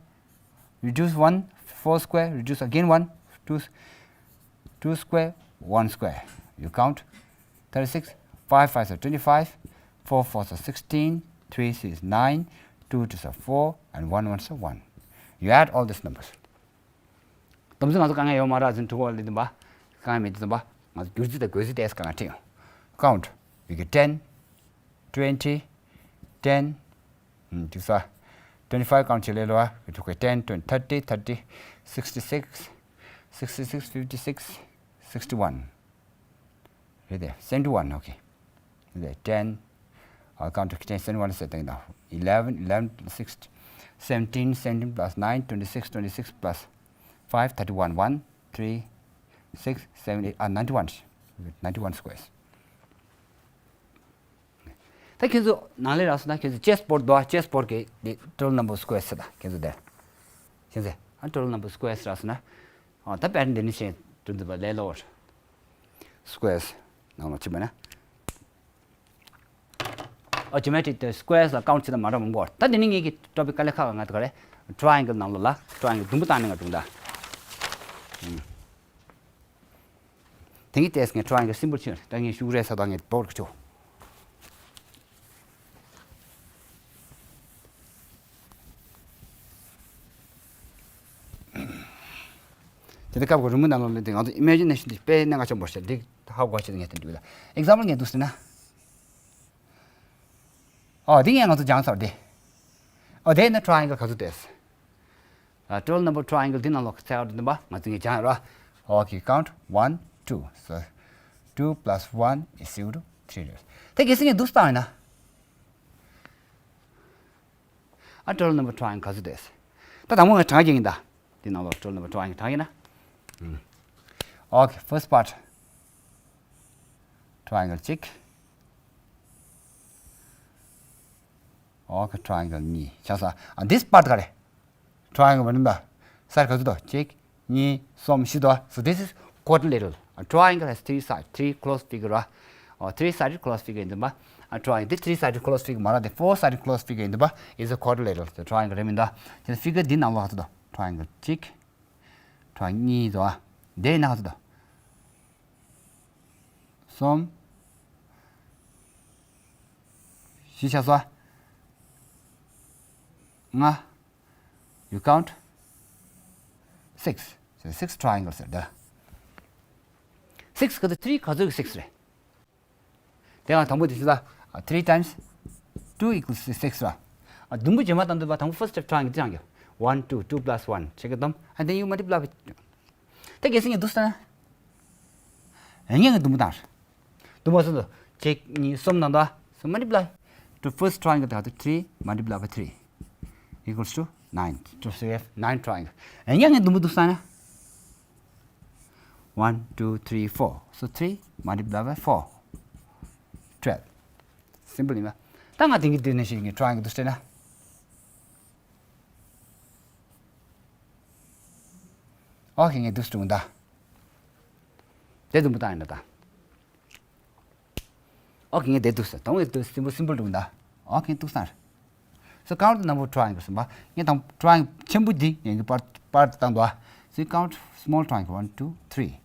reduce one, four square, reduce again one, two, two square, one square. You count thirty-six, five fives are twenty-five, four fours are sixteen, three threes are nine, two twos are four, and one ones are one. You add all these numbers. དམ་ཚིག་ང་ཚོ་དཀའ་ངལ་ཡོད་མ་རེད་ཟིན་ཐུག་པ་ལས་དམ་པ། དཀའ་ངལ་མེད་དུས་དམ་པ། ང་ཚོ་སྒྱུར་རྩིས་དང་བགོད་རྩིས་ཏོག་ཙམ་དཀའ་ངལ་འཕྲད་ཡོང་། Count. You get ten, twenty, ten, ཨུམ། འདུག་ས། Twenty five count བྱེད་ལེ་ལོ་ཨ། We took a ten, twenty, thirty, thirty, sixty six, sixty six, fifty six, sixty one. རེད་དེ། Seventy one, okay. རེད་དེ། Ten. I'll count to ten, seventy one ཟེར་བཏང་ཡིན་ད། Eleven, eleven plus six, seventeen, seventeen plus nine, twenty six, twenty six plus five, thirty one, one, three, six, seven, eight, ah, ninety one. Ninety one squares. ད་ཁྱེད་ཚོ་ནང་ལས་རག་སོང་ན་ཁྱེད་ཚོ་chess board འདུག་ཨ། Chess board གི་དེ་total number of squares ཟེར་ད་ཁྱེད་ཚོ་དེ། ཁྱེད་ཚོ་ཨ་total number of squares རག་སོང་ན། ཨ་ད་pattern འདི་ནི་ཤེས་དུ་འདུག་པ་ལས་སླ་བོར། Squares ནང་ལ་ཕྱིན་པ་ན། ཨ་geometry དེ་squares ལ་count བྱེད་ད་མ་འདྲ་མང་པོ། ད་འདི་ནི་ངེད་ཀྱི་topic དཀའ་ལས་ཁག་ང་ད་ག་རེ། Triangle ནང་ལོགས་ལ་triangle ཟླུམ་པོ་བཏང་ནས་ང་བསྒྲུངས་ད། དེ་གི་ཏེས་ངས་triangle simple ཆེ་ད་ངས་ཤུགས་རེ་ས་ད་ངས་བོར་གི་ཆོ། དེ་ད་སྐབས་ཀྱི་རི་མོ་ནང་ལོགས་ལ་དེ་ང་ཚོ་imagination དེ་དཔེ་གནད་འགག་ཆེན་པོ་ཞིག་འདི་ཧ་གོ་ཆེད་ངས་དེ་འདུག་ལ། Example ངས་འདུག་ཟེར་ན། ཨོ་དེ་ངས་ང་ཚོ་སྦྱངས་ཚར་དེ། ཨོ་དེ་ནི་triangle ག་ཚོད་དེ། ཨ། total number triangle འདི་ནང་ལོགས་ཚེག་འདི་འདུག་པ་ང་ཚོ་ངས་སྦྱངས་ཡོད་ར། Okay, count one, two. So two plus one is equal to three རེད། དེ་གལ་སྲིད་ངས་འདུག་བཏང་ཡིན་ན། ཨ། total number triangle ག་ཚོད་དེ། ད་དང་པོ་ངས་གྲངས་ཀྱི་ཡིན་ད། འདི་ནང་ལོགས་total number triangle གྲངས་ཡིན་ན། Okay, first part triangle གཅིག Okay, triangle གཉིས། ཆགས་སོང་། ཨ། This part ག་རེ། Triangle བ་ནི་ད། Side ག་ཚོད་དོ། གཅིག་གཉིས། གསུམ། བཞི་དོ། So this is quadrilateral. A triangle has three sides, three closed figure ར། ཨོ། three sided closed figure ཡིན་དུས་པ། ཨ། Triangle འདི་three sided closed figure མ་ར་དེ་four sided closed figure ཡིན་དུས་པ། Is a quadrilateral. So triangle རེད་མིན་ད། དེ་figure འདི་ནང་ལོགས་ག་ཚོད་དོ། Triangle གཅིག Triangle གཉིས་དོ། དེ་ནང་ག་ཚོད་དོ། གསུམ། བཞི་ཆགས་སོང་། ལྔ། You count six. So six triangles are there. Six ག་ཚོད། three ག་ཚོད་ཀྱི་six རེད། དེ་ཡང་དང་པོ་དེ་ཚོ་ལ three times two equals six ར། ཨ། དུམ་བུ་རྗེས་མ་བཏང་དུས་བ་དང་པོ་first step triangle དེ་རང་གི one two two plus one བྱེད་ཀྱི་འདུག and then you multiply with དེ་གལ་སྲིད་ངས་འདུག་ཟེར་ན། ཡང་ངས་དུམ་བུ་བཏང་། དུམ་བུ་སོ་སོ་གཅིག་གཉིས་གསུམ་བཏང་དུས། So multiply to first triangle དེ་ག་ཚོད། three multiply by three equals to nine. So we have nine triangle. ཡང་ངས་དུམ་བུ་འདུག་ཟེར་ན། One, two, three, four. So three multiply by four. Twelve. Simple ཡིན་པ། ད་ང་དེང་གི་དུས་ནས་ཤིག་ངས་triangle འདུག་སྟེ་ན། ཨོ་ཁེ། ངས་འདུག་སྟེ་འདུག་ད། དེ་དུམ་བུ་བཏང་ཡིན་ན་ད། ཨོ་ཁེ། ངས་དེ་འདུག་ཟེར། དང་པོ་དེ་simple simple འདུག་ད། ཨོ་ཁེ། འདུག་ས་རེད། So count the number of triangles. ངས་དང་triangle ཆེན་པོ་འདི་ངས་ཀྱི་པར་པར་བཏང་འདུག་ཨ། So you count small triangle. One, two, three.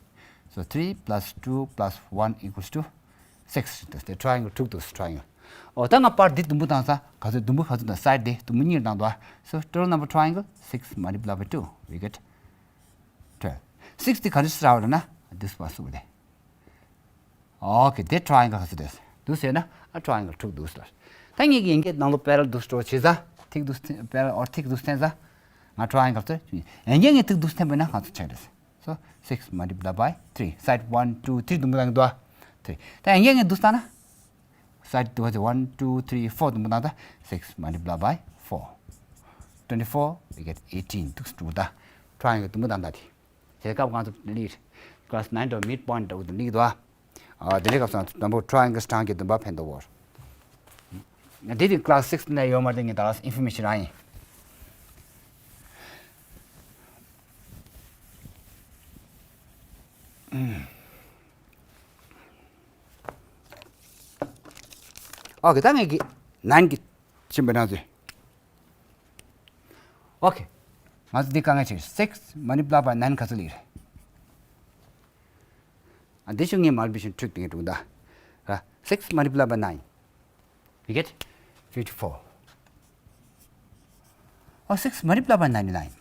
So three plus two plus one equals to six. དེ་triangle དྲུག་འདུག triangle. ཨོ་ད་ང་པར་འདི་དུམ་བུ་བཏང་ས་ག་ཚོད། དུམ་བུ་ག་ཚོད་དང་side འདི་དུམ་བུ་གཉིས་བཏང་འདུག་ཨ། So total number of triangle six multiply by two. We get twelve. Six འདི་ག་རེ་ཟེར་བ་ལབ་ན། This was over there. ཨོ་ཁེ། དེ་triangle ག་ཚོད་འདུག་ཟེར་ན། ཨ། triangle དྲུག་འདུག་ཟེར། ད་ངས་ཀྱི་ཡན་གྱི་ནང་ལོགས་parallel འདུག་སྟེ་བྱས་ཙང་། ཐིག་འདུག་parallel or ཐིག་འདུག་བསྟན་ཙང་། ང་triangle དེ་ཡན་གྱི་ངས་ཐིག་འདུག་བསྟན་པ་ན་ང་ཚོ་ཆགས་རེད། So six multiply by three. Side one, two, three དུམ་བུ་བཏང་གི་འདུག་ཨ། three. ད་ཡན་གྱི་ངས་འདུག་བཏང་ན། Side དུ་བ་དེ་one, two, three, four དུམ་བུ་བཏང་། ད་six multiply by four. Twenty-four, we get eighteen འདུག་སྟེ་འདུག་ད། triangle དུམ་བུ་བཏང་ད་དེ། དེ་སྐབས་ང་ཚོ་ལི། class nine དུ་mid point འདྲ་བོ་དུ་ལི་འདུག་ཨ། དེ་འདྲའི་སྐབས་སུ་ང་ཚོ་དང་པོ་triangle གྲངས་ཀྱི་བདུན་པ་ཕན་ཐོགས་བོར། དེ་དུས་class six ནས་ཡོད་མ་རེད། ངས་ད་ལྟ་information རང་ཡིན། ཨོ་ཁེ། ད་ངས་ཀྱི་nine གི་ཕྱིན་པ་ན་ཚོད། ཨོ་ཁེ། ང་ཚོ་འདི་དཀའ་ངལ་ཆེ། Six multiply by nine ག་ཚོད་ལ་ཡིན་རེད། ཨ། འདི་ཤུགས་ངས་multiplication trick དེ་འདྲ་འདུག་ད། Six multiply by nine. You get fifty-four. Oh, six multiply by ninety-nine.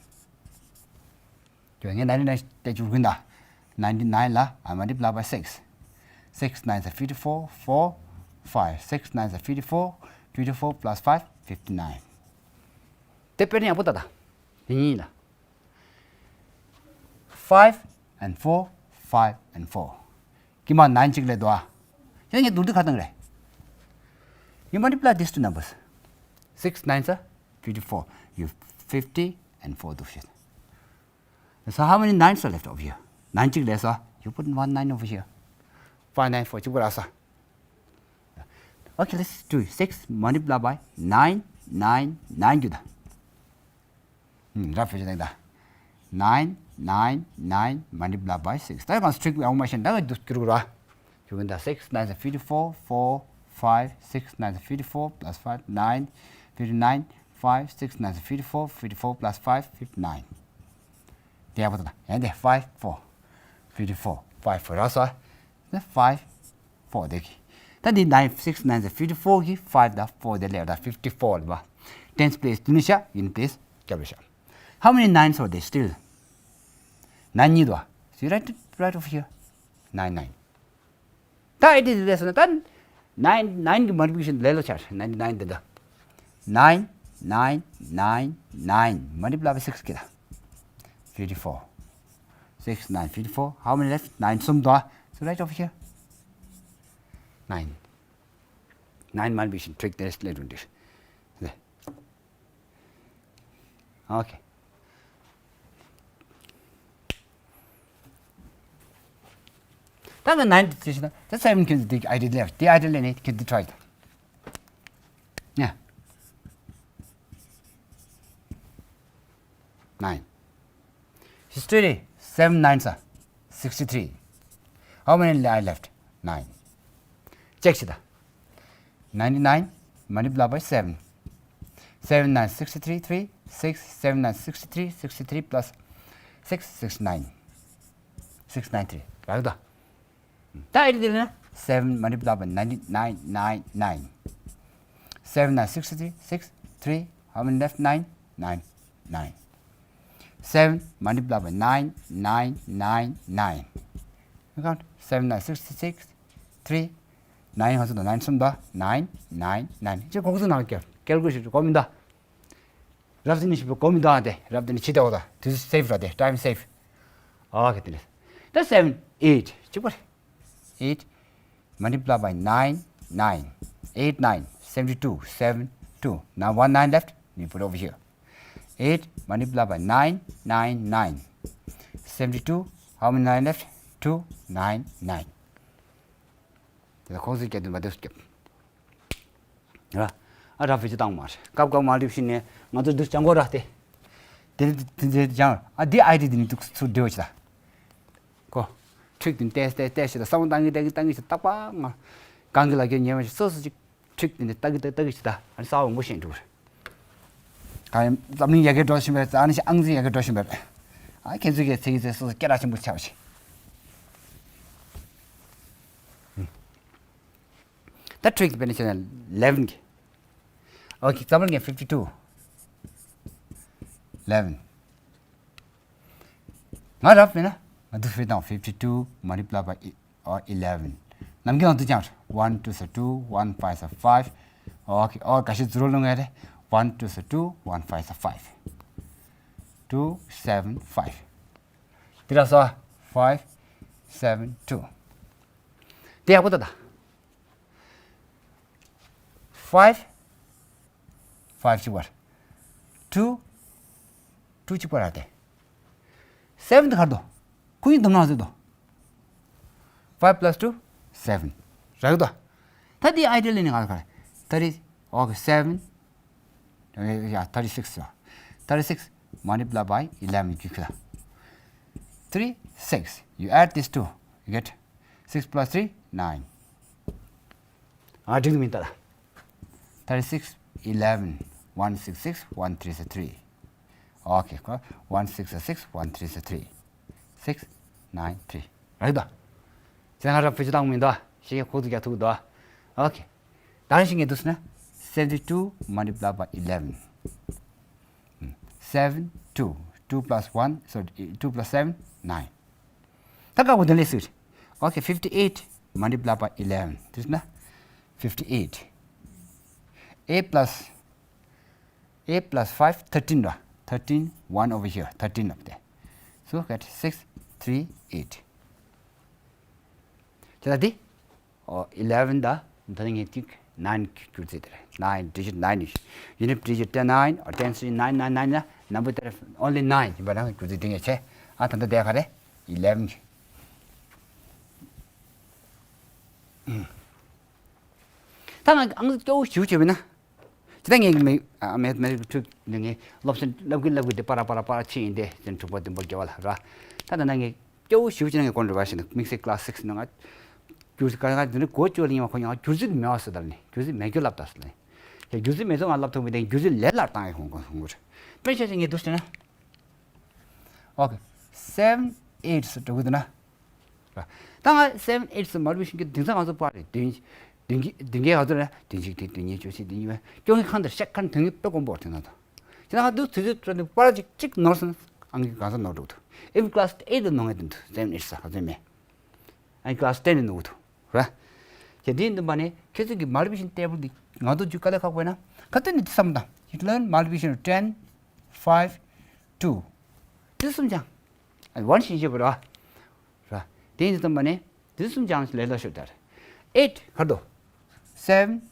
ཁྱོད་ངས་ninety-nine དེ་བསྒྱུར་གིན་ད། ninety-nine ལ། I multiply by six. Six nines are fifty-four, four, five. Six nines are fifty-four, fifty-four plus five, fifty-nine. དེ་དཔེ་ཡག་པོ་ལྟ་ད། དེ་གཉིས་ལ། Five and four, five and four. ཀྱི་མ་nine གཅིག་ལས་དོ་ཨ། ཡང་ངས་བསྡུར་དུས་ཁ་བཏང་རེད། You multiply these two numbers. Six nines are fifty-four. You fifty and four འདུག་ཤེས། So how many nines are left over here? Nine གཅིག་ལས་སོ། You put one nine over here. Five nine four གཅིག་པོ་རག་སོ། Okay, let's do it. Six multiply by nine, nine, nine རྒྱུ་ད། ཧུམ། ར་ཕེ་ཞིག་དང་ད། Nine, nine, nine multiply by six. ད་གང་strict ཡོང་མ་ཤེས་ད་ག་འདུག་ཀྱི་རུ་ར། ཁྱོད་ཀྱི་ད། Six nines are fifty-four, four, five. Six nines are fifty-four plus five, nine, fifty-nine, five. Six nines are fifty-four, fifty-four plus five, fifty-nine. དེ་ཡག་པོ་ད་ད། ཡང་དེ། Five, four, fifty-four, five, four རག་སོ། Five, four དེ་གི། ད་འདི་nine, six nines are fifty-four གི། Five དང་four དེ་ལས་ད་fifty-four ལ་བ། Tens place དུ་ནི་ཤ། Unit place རྒྱབ་ལ་ཤ། How many nines are there still? Nine གཉིས་འདུག་བ། So you write it right over here. Nine, nine. ད་ཨེ་དེ་ལས་སོང་ན་ད་nine, nine གི་multiplication ལས་ལོ་ཆར། Ninety-nine དེ་ད། Nine, nine, nine, nine multiply by six གི་ད། Fifty-four. Six, nine, fifty-four. How many left? Nine གསུམ་འདུག་བ། So right over here. Nine. Nine multiplication trick དེ་ལས་འདུག་འདིར། Okay. ད་ང་nine དེ་བྱས་ན་ད་seven ཁྱོད་ཀྱི་དེ་ཨ་དེ་ལས་དེ་ཨ་དེ་ལས་ནི་ཁྱོད་དེ་try དང་། Yeah. Nine. History, seven nines are sixty-three. How many are left? Nine. Check ཤིག་ད། Ninety-nine multiply by seven. Seven nine sixty-three, three, six, seven nine sixty-three, sixty-three plus six, sixty-nine. Six nine three. རག་ད། ད་ཨེ་དེ་ལ་seven multiply by ninety-nine, nine, nine. Seven nine sixty three, six three, how many left? Nine, nine, nine. Seven multiply by nine, nine, nine, nine. You count? Seven nine sixty six, three, nine ཧང་སང་དང་nine གསུམ་དང་nine, nine, nine. ཅི་གོང་ཚུལ་ནང་གལ་ཀལ་ཀུ་ལེ་ཤན་གོ་མི་འདུག་རབ་དེ་ནི་ཞིབ་པོ་གོ་མི་འདུག་ཨ་དེ་རབ་དེ་ནི་ཕྱི་དེ་འོ་ད་དུས་སེབ་ར་དེ་time save. ཨོ་ཁེ་དེ་ནི་ད་seven eight གཅིག་པ་རེད། Eight multiply by nine, nine. Eight nine seventy two, seven two. Now one nine left, we put over here. Eight multiply by nine, nine, nine. Seventy two, how many nine left? Two, nine, nine. དེ་ལ་ཁོང་ཚོས་སྐྱེལ་དུས་མ་དེ་སྐྱེལ། ར། ཨ་ར་བེད་སྤྱོད་བཏང་མ་རེད། སྐབས་སྐབས་མ་ལུས་ཤིག་ནས་ང་ཚོ་འདུག་སྤྱང་གོ་ར་དེ། དེ་དེ་དེ་ཅང་ཨ་དེ་ཨའི་ཌི་དེ་ནི་འདུག་ཚུར་འདྲི་བ་ཞིག་ད། ཁོ། ཊིག་དེ་ནི་ཏེ་ཏེ་ཏེ་ཞིག་ད་བསམ་བློ་བཏང་གི་བཏང་གི་བཏང་གི་ཞིག་རྟག་པ་ང་། གང་གི་ལ་རྒྱ་ཉེ་བ་ཞིག་སོ་སོ་ཅིག་ཊིག་དེ་ནི་ལྟ་གི་ལྟ་ལྟ་གི་ཞིག་ད་ཨ་ནི་གསར་བ་མང་པོ་ཤེས་འགྲོ་གི་རེད། གང་ཡིན་འཛམ་གླིང་ཡ་གིར་འགྲོ་བཞིན་པ་རེད། ཨ་ནི་ཞིག་ཨང་རྩིས་ཡ་གིར་འགྲོ་བཞིན་པ་རེད། ཨ་ཁྱེད་ཚོས་ཀྱི་ཚིག་གི་ཚེ་སོ་སོ་སྐད་གྲགས་ཆེན་པོ་ཆགས་པ་ཞིག་ད་ཊིག་དཔེར་ན་བྱས་ན་eleven གི། ཨོ་ཁེ་example གི་fifty two eleven། ང་རབ་མེད་ན་ང་འདུག་ཧྥེ་དང་fifty two multiply by eleven། ནམ་རྒྱུན་ང་འདུག་ཀྱང་one two is two, one five is five། ཨོ་ཁེ་ཨོ་ག་ཤེད་ཛི་རོ་ལོང་ངེ་རེད། One two is two, one five is five། Two seven five། དེ་ར་སོ། Five seven two། དེ་ཡག་པོ་ད་ད། Five five གཅིག་པར། Two two གཅིག་པར་ར་དེ། Seven དེ་གར་དོ། ཁོ་ཡིན་དུམ་ནང་ཟེར་དོ། Five plus two seven། རག་དོ། ད་དེ་ཨའི་ཌི་ལེན་ནི་ག་རེ་ག་རེ། Thirty okay seven yeah thirty six yeah thirty six multiply by eleven ཁྱོད་ཁྱོད། Three six you add these two you get six plus three nine. ཨ་འགྲིག་མིན་ད། Thirty six eleven one six six one three is three. Okay one six is six one three is three. Six nine three རེད་ད། ཚེ་ང་ར་བེད་སྤྱོད་བཏང་མིན་ད། ཤེས་ཁོག་ཏུ་རྒྱག་ཐུབ་ད། Okay ད་རིང་ཤེས་ངེས་འདུག་ཟེར་ན། Seventy two multiply by eleven. Seven two. Two plus one, sorry, two plus seven nine. ད་ཀ་བོ་འདི་ལས་སུ། Okay fifty eight multiply by eleven. This is fifty eight. Eight plus eight plus five thirteen ར། Thirteen, one over here, thirteen up there. So get six three eight. ཁྱེད་ལ་འདི། ཨོ་eleven ད། ད་ནི་ངས་ཅིག་nine བསྒྱུར་རྩིས་དེ་རེད། Nine, digit nine ཡིན། Unit digit ten nine or ten three nine nine nine ལ་number དེར་only nine ཡིན་པ་ན་བསྒྱུར་རྩིས་འདི་ངས་བྱས། ཨ་ད་ལྟ་དེ་ག་རེད། Eleven གི། ད་ང་ཨང་སྐྱོ་བོ་ཞིག་བྱས་པ་ན། ཇི་ལྟར་ངས་མི་ཨ་མེད་མེད་ཁྲུག་ནི་ངས་སློབ་ཚན་སློབ་གི་སློབ་གི་དེ་པ་ར་པ་ར་པ་ར་ཕྱིན་ཡིན་ཏེ་ཟེར་དྲུག་པ་བདུན་པ་བརྒྱད་པ་ལ་ར། ད་ད་ན་ངས་སྐྱོ་བོ་ཞིག་བྱས་ན་ངས་གོང་དུ་བ་ཞིག་ནི་དམིགས་བསལ་class six ནང་ང་སྒྱུར་ག་ང་འདི་ནི་གོ་བཅོས་ལ་ཡིན་བ་ཁོ་ཡང་སྒྱུར་རྩིས་མེད་བ་ཟེར་ད་ནི་སྒྱུར་རྩིས་མེད་རྒྱུ་ལབ་ད་ཟེར་ནི། དེ་སྒྱུར་རྩིས་མེད་ཚོ་ང་ལབ་ཐུབ་མི་དེ་སྒྱུར་རྩིས་ལས་སླ་བཏང་ཡི་ཁོང་ཁོང་ཁོང་གོ་རེད། དཔེ་ཆ་ཞིག་ངས་འདུག་ཟེར་ན། Okay seven eight ཟེར་འགྲོ་གི་འདུག་ན། ད་ང་seven eight ཟེར་མ་རུ་ཤིང་གི་དེང་སང་ང་ཚོ་པར་རེད་བདུན་བདུན་གི་བདུན་གི་ང་ཚོ་རེད་བདུན་གཅིག་དེ་བདུན་གཉིས་བཅུ་བཞི་བདུན་གཉིས་བཅོ་ལྔའི་ཁང་དེར་ཤག་ཁང་དོན་གི་དཔེ་དཀོན་པོ་དེ་ན་ད། ཁྱེད་ང་དུ་དུས་ཚོད་སྤྲོད་ནས་པར་གཅིག་གཅིག་ནོར་སོང་ཨང་གི་གང་ས་ནོར་འགྲོ་འདུག་ཨེམ་ཀི་ལ་སི་ཨེ་ཏི་ནོར་ངེས་དུ་འདུག seven eight ཟེར་ག་ཚོད་མེད། ཨང་ཀི་ལ་སི་ཏེན་ནས་ནོར་འདུག་ར། དེ་འདི་འདུག་པ་ནི་ཁྱེད་ཚོ་གི་མ་རུ་ཤིང་ཊེ་བལ་འདི་ང་དུ་རྒྱུ་དཀའ་ལས་ཁག་པོ་ན་ག་དུས་ནས་དུ་བསམ་དང་ཡིད་ལན་མ་རུ་ཤིང་ten five two དུ་གསུམ་ཅང་ཨ་one ཤིང་བཤད་པ་ར། ར། དེ་ཡིན་དུ་བཏང་པ་ནི་དེ་གསུམ་ཀྱང་ལས་ལ་ཤོར་དར། Eight གར་དོ། Seven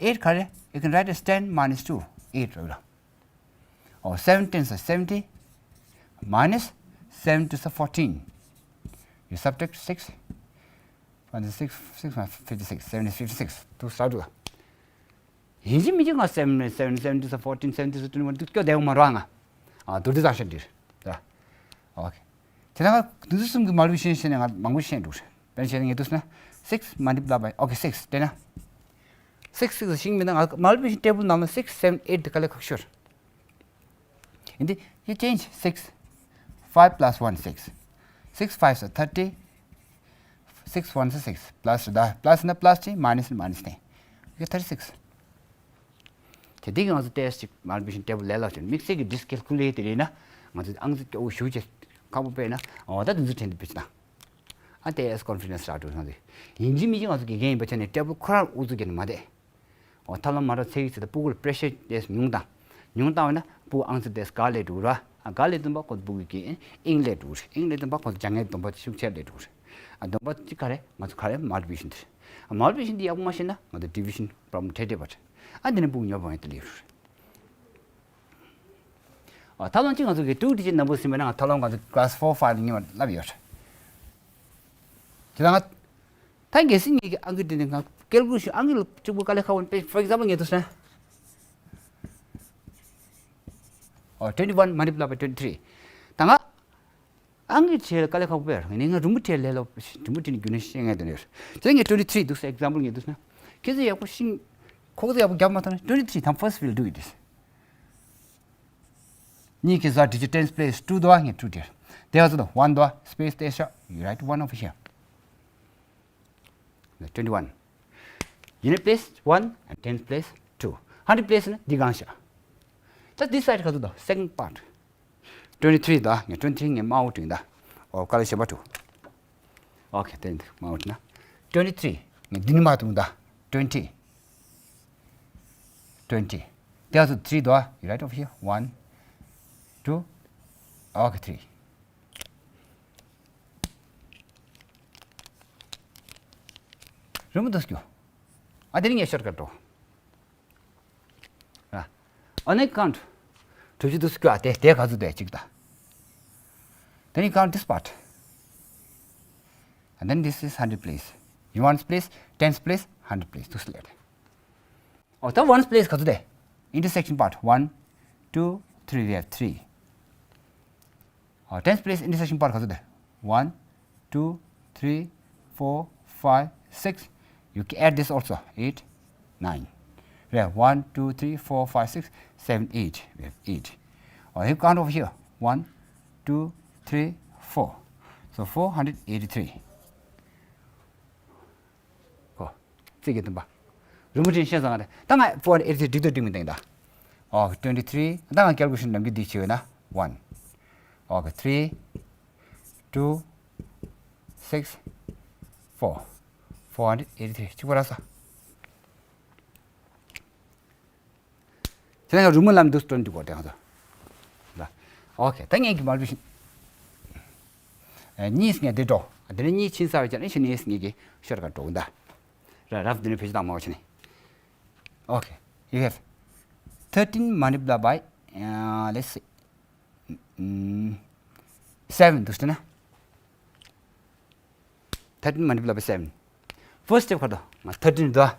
eight ག་རེ། You can write as ten minus two eight ར། Oh seven tens are seventy minus seven twos are fourteen. You subtract six. One six six minus fifty six seven is fifty six དུ་ས་དུ། ཡིན་གཅིག་མིན་གཅིག་ང་seven seven seven two fourteen seven two twenty one དུ་སྐྱོ་བདེ་བ་མ་རོ་ང་། ཨ་དུ་དུ་ཙང་ཤེས་འདིར། ད། ཨོ་ཁེ། དེ་ན་ང་དུ་དུ་གསུམ་གྱི་མ་ལུས་ཤེས་ཤེས་ནས་ང་མང་པོ་ཤེས་འདུག་དཔེར་ན་བཤད་ན་ངས་དུ་ན་six multiply by okay six དེ་ན། Six six ཤིང་མི་ན་ང་མ་ལུས་ཤིང་ཊེ་བལ་ནང་ལ་six seven eight དེ་ག་ལས་ཁག་ཤོར། And you change six. Five plus one six. Six fives are thirty. Six ones are six. Plus ད་plus ན་plus ten minus ན་minus ten. Okay thirty six. དེ་དེ་གི་ང་ཚོ་ཏོག་ཙམ་ཅིག་མལ་ཊི་ཕི་ལི་ཕི་ཤན་ཊེ་བལ་ལས་སླ་བ་བྱུང་། དམིགས་བསལ་གྱི་ཌིས་ཀལ་ཀུ་ལེ་ཊར་ཡིན་ན་ང་ཚོ་ཨང་ཙི་སྐྱོ་བོ་ཞེ་ཅིག་ཁག་པོ་དཔེར་ན། འོ་ད་དེ་ཚོ་དྲན་དུ་ཕུད་ཅིག་དང་། ཨ་དེ་ཨེས་ཀོན་ཕི་ཌེན་སི་རག་འགྲོ་ན་དེ་ཡིན་གཅིག་མིན་གཅིག་ང་ཚོ་དགེ་རྒན་ཡིན་པ་ཆ་ནས་ཊེ་བལ་ཁོ་རང་ཨུ་ཚུགས་བརྒྱབ་ནས་མ་བསྡད། འོ་ཐབས་ལམ་མ་འདྲ་འཚོལ་གྱི་ཚེ་ད་སྤུ་གུ་ལ་པེ་རེ་ཤར་ཏོག་ཙམ་ཉུང་བཏང་། ཉུང་བཏང་བས་ན་སྤུ་གུ་ཨང་ཙི་ཏོག་ཙམ་དགའ་སླེབས་འགྲོ་གི་རེད་བ། ཨ་དགའ་སླེབས་བཏང་པ་ཁོ་ཚོ་སྤུ་གུ་གི་དབྱིངས་སླེབས་འགྲོ་གི་རེད། དབྱིངས་སླེབས་བཏང་པ་ཁོ་ཚོ་སྦྱང་ཡས་སྡོམ་པ་ཤུགས་ཆེར་སླེབས་འགྲོ་གི་རེད། ཨ་སྡོམ་པ་གཅིག་ག་རེ་ང་ཚོ་ག་རེ་མལ་ཊི་ཕི་ལི་ཕི་ཤན་དེ་རེད། ཨ་མལ་ཊི་ཕི་ལི་ཕི་ཤན་དེ་ཡག་པོ་མ་ཤེས་ན་ང་ཚོ་ཌི་བི་ཤན་པོ་རོབ་ལེམ་འཕྲད་འཕྲད་པ་རེད། ཨ་འདི་ནས་སྤུ་གུ་ཉོབ་པ་ཡང་དེ་ལས་རེད། ཨ་ཐབས་ལམ་གཅིག་ང་ཚོ་གི་ཊུ་ཌི་ཇི་ཊི་ནམ་བར་ཟིན་པ་ན་ང་ཐབས་ལམ་ང་ཚོ་ཀི་ལ་སི་ཕོར་ཕའིབ་ལ་ཉེ་བར་བསླབ་ཡོད་རེད། དེ་ལ་ང་ད་གལ་སྲིད་ངེད་ཀྱི་ཨང་ཀི་དེ་ནི་ང་ཀལ་ཀུ་ལེ་ཤན་ཨང་ཀི་ལ་གཅིག་པུ་དཀའ་ལས་ཁག་པོ་དཔེ་for example ངས་འདུག་ཟེར་ན། ཨོ་twenty one multiply by twenty three། ད་ང་ཨང་ཀི་བྱེད་ལ་དཀའ་ལས་ཁག་པོ་དཔེ་རེད། ངས་ང་རི་མོ་བྲིས་ལས་སླ་པོ་ཞིག་རི་མོ་བྲིས་ནས་རྒྱུ་ནས་ཤེས་ངེས་དོན་ཡོད་རེད། དེ་ངས་twenty three འདུག་ཟེར་ཨེག་ཛམ་པལ་ངས་འདུག་ཟེར་ན། ཁྱེད་ཚོ་ཡག་པོ་ཤིང་ཁོག་ཚོ་ཡག་པོ་རྒྱབ་མ་ཐུབ་ན་twenty three དང་first we'll do it this། གཉིས་ཀྱི་ཟ་ཌི་ཇི་ཊི་ཊེན་སི་པི་ལེ་སི་ཊུ་འདུག་ངས་ཊུ་བྲིས། དེ་ག་ཚོད་འདུག་ཝན་འདུག་སི་པེ་སི་དེ་ཤ། You write one over here. Twenty one. Unit place one and tens place two. Hundred place ནི་འདི་གང་ཤ། ད་འདི་སའིཌ་ག་ཚོད་འདུག second part. Twenty three འདུག་ངས་twenty three ངས་དམར་པོ་བྲིས་འདུག་ཨོ་དཀའ་ལས་ཞེ་པོ་འདུག་ཨོ་ཁེ་དེ་འདི་དམར་པོ་བྲིས་ན། twenty three ངས་འདི་ནི་མ་བྲིས་འདུག twenty། twenty། དེ་ག་ཚོད་three འདུག You write over here. One, two, okay, three. རི་མོ་འདུག་སྐྱོ། ཨ་དེ་ནི་ངས་ཤོར་ཀ་འགྲོ། ཨ་ཨ་ནི་ཀའུནཊ། གྲུ་བཞི་འདུག་སྐྱོ། ཨ་དེ་དེ་ག་ཚོད་དེ་གཅིག་ད། Then you count this part. And then this is hundred place. You want place, tens place, hundred place. འདུག་སླེབས། ཨོ་ད་ཝན་སི་པི་ལེ་སི་ག་ཚོད་དེ། Intersection part. One, two, three. We have three. ཨོ་ཊེན་སི་པི་ལེ་སི་ཨིན་ཊར་སེག་ཤན་པར་ག་ཚོད་དེ། One, two, three, four, five, six. You can add this also. Eight, nine. We have one, two, three, four, five, six, seven, eight. We have eight. Or you count over here. One, two, three, four. So four hundred eighty three. ཨོ། རྩིས་ཀྱི་བདུན་པ། རི་མོ་བྲིས་ཤེས་ཙང་ང་རེད། ད་ང་four eight three འགྲིག་ཏུ་འགྲིག་མི་འདུག་ད། ཨོ་twenty three། ད་ང་ཀལ་ཀུ་ལེ་ཤན་ནམ་རྒྱུན་འདི་བྱས་ཡོད་ན། One. ཨོ་three, two, six, four. Four hundred eighty three གཅིག་པ་རག་སོང་། དེ་ནས་རི་མོ་ལམ་འདུག་སྟོན་འདུག་གོ་དེ་ང་ཚོ། ལ། ཨོ་ཁེ། ད་ངས་ཀྱི་མལ་ཊི་ཕི་ལི་ཕི་ཤན། ཨ་གཉིས་ངས་འདི་འགྲོ། དེ་ནས་གཉིས་ཕྱིན་ཚར་བའི་ཆ་ནས་ཕྱིན་ནས་ངས་ཀྱི་ཤོར་ཀ་འགྲོ་གི་ད། ར་རབ་འདི་ནས་བེད་སྤྱོད་བཏང་མ་བ་ཆ་ནས། Okay, you have thirteen multiply by, uh, let's say, mm, seven འདུག་ཟེར་ན། Thirteen multiply by seven. First step ག་རེ་འདུག་ང་thirteen འདུག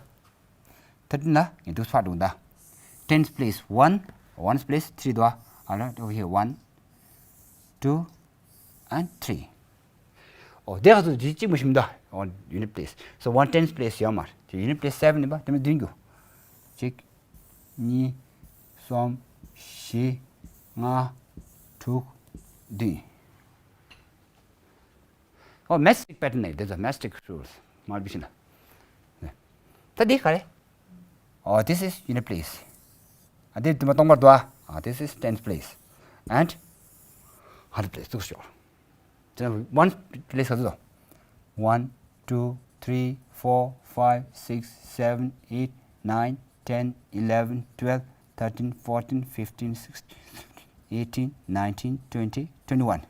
thirteen ལ་ངས་འདུག་ཕར་འགྲོ་ད། Tens place one, ones place three འདུག་ཨ་ལ་over here one, two, and three. ཨོ་དེ་ག་ཚོད་ཅིག་མ་ཤེས་ད། ཨོ་unit place. So one tens place ཡོད་མ་རེད། དེ་unit place seven ཡིན་པ་དེ་མིན་བདུན་རྒྱུ། གཅིག་གཉིས། གསུམ། བཞི། ལྔ། དྲུག་བདུན། ཨོ་མེ་ཐི་སི་ཊིག་པེ་ཊརན་ནི་དེ་ཚོ་མེ་ཐི་སི་ཊིག་རུལ་སི་མལ་ཊི་ཕི་ལི་ཕི་ཤན་ལ། ད་འདི་ག་རེ། Oh, this is unit place. ཨ་དེ་དུ་མ་སྟོང་པར་འདུག་ཨ། This is tens place and hundred place. འདུག་ཤོག་དེ་one place ག་ཚོད་འདུག One, two, three, four, five, six, seven, eight, nine, ten, eleven, twelve, thirteen, fourteen, fifteen, sixteen, eighteen, nineteen, twenty, twenty one.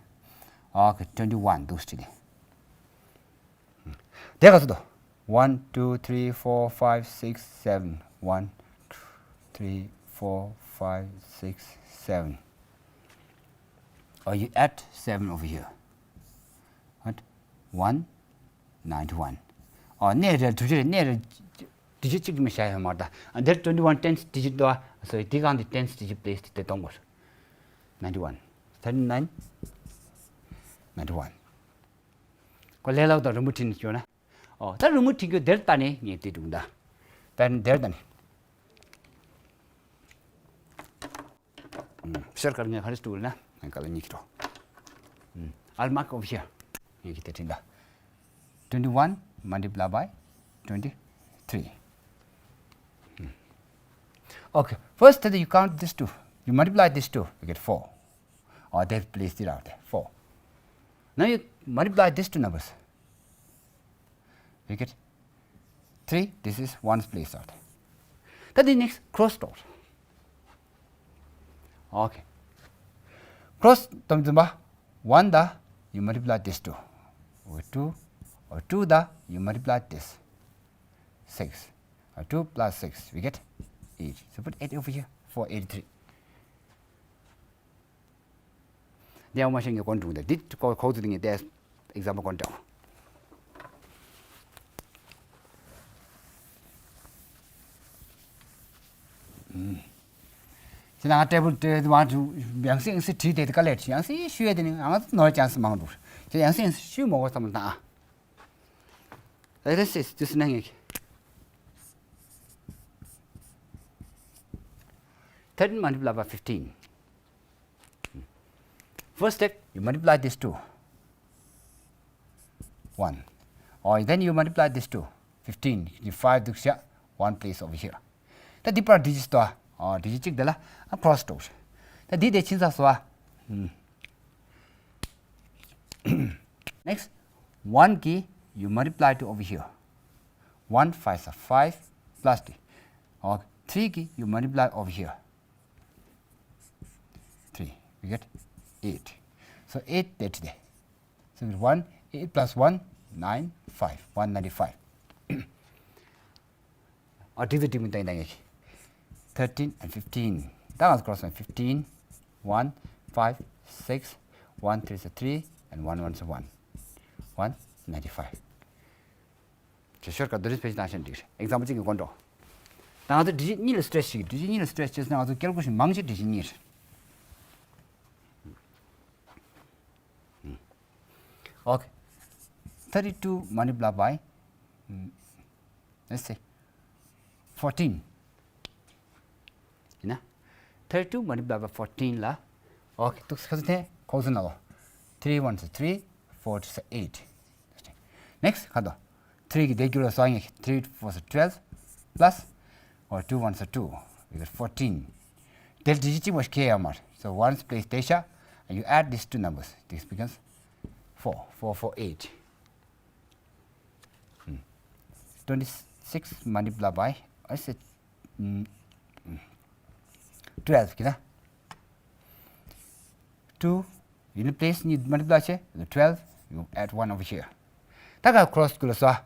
Okay, twenty one འདུག་སྟེ། དེ་ག་ཚོད་འདུག One, two, three, four, five, six, seven. One, two, three, four, five, six, seven. Oh, you add seven over here. What? One, ninety one. Oh, གནས་རེ་དུས་ཚོད་རེ་གནས་རེ་ཌི་ཇིཊ་གཅིག་ཙམ་བཞག་ཡོད་མ་རེད་ད། འདིར twenty one tens digit འདུག་ཨ། སོ་དེ་གང་དེ་tens digit place དེ་གཏོང་དགོས། Ninety one. Thirty nine. Ninety one. ཁོ་ལས་སླ་པོ་དང་རི་མོ་བྲིས་ནས་བཅོས་ན། ཨོ་ད་རི་མོ་བྲིས་རྒྱུ་དེར་ལྟ་ནས་ངས་བྲིས་འདུག་ད། ད་དེར་ལྟ་ནས། ཤར་ཀར་ངས་ཧ་རི་སྟུ་ལ་ན་ང་ཀ་ལ་གཉིས་ཀྱི་འགྲོ། I'll mark over here. ངས་ཀྱི་དེ་བྲིས་ད། Twenty one multiply by twenty three. Okay, first you count this two. You multiply this two, you get four. Or that place it out there, four. Now you multiply these two numbers. You get three, this is one's place out there. That is next cross out. Okay. Cross them, one the, you multiply this two. Or two, or two the, you multiply this. Six. Or two plus six, we get eight. So put eight over here, four eighty-three. They are machine going to the dit call code in the example control. ཁྱེད་རང་ཊེ་བལ་དེ་དབང་དུ་ཡང་སེ་ཡང་སེ་བྲིས་ཏེ་དཀའ་ལས་ཆེ། ཡང་སེ་ཞུ་ཡས་དེ་ནི་ང་ཚོ་ནོར་ཅན་སུ་མང་འདུག་ཁྱེད་ཡང་སེ་ཡང་སེ་ཞུ་མོ་གོ་བསམ་བློ་བཏང་ཨ། Let us see, this is thirteen multiplied by fifteen. First step, you multiply this two. One. Or then you multiply this two. Fifteen. You five, one place over here. ད་འདི་པར་digit་ཏོ། ཨ། digit་གཅིག་དེ་ལ་ཨ་cross་འགྲོ། ད་འདི་དེ་ཕྱིན་ཚར་སོང་ཨ། Next, one གི you multiply to over here. One five are five plus three. Or three གི you multiply over here. Three. We get eight. So eight དེ་ཆི་དེ། So one, eight plus one, nine, five, one ninety-five. ཨ། དེ་དེ་དེ་མི་ཏང་ཏང་ཡེ། Thirteen and fifteen. That was cross one. Fifteen, one, five, six, one three is three, and one one is one. One ninety-five. ཅེས་ཤོར་ཀ་དུ་རིས་ཕེ་ཞིག་བཏང་ཤེས་འགྲིག example་གཅིག་གི་སྐོར་འགྲོ། ད་ང་ཚོ་digit་གཉིས་ལ་stretch་བྱེད། digit་གཉིས་ལ་stretch་བྱས་ན་ང་ཚོ་སྐྱེལ་སྒོ་ཞིག་མང་ཆེ་digit་གཉིས་རེད། Okay. Thirty-two multiplied by, mm, let's say, fourteen. ཡིན་ན། Thirty-two multiplied by fourteen ལ། Okay. ཏོག་ཙམ་ཁ་ཚ་ཐེ་ཁོག་ཚུ་ན་ལོ། Three ones are three, four twos are eight. Next ག་དོ། Three གི་དེ་རྒྱུ་ལ་སོ་ཡིན། Three fours are twelve plus, or two ones are two. We got fourteen. དེར་digit་གཅིག་མ་ཞིག་ཁེལ་ཡོད་མ་རེད། So ones place དེ་ཤ། And you add these two numbers. This becomes four. Four, four, eight. Hmm. Twenty-six multiplied by, I said, mm, mm, twelve གི་ན། Two in the place གཉིས་multiply་བྱས། Twelve, you add one over here. ད་ག་cross་ཀུ་ལ་སོ།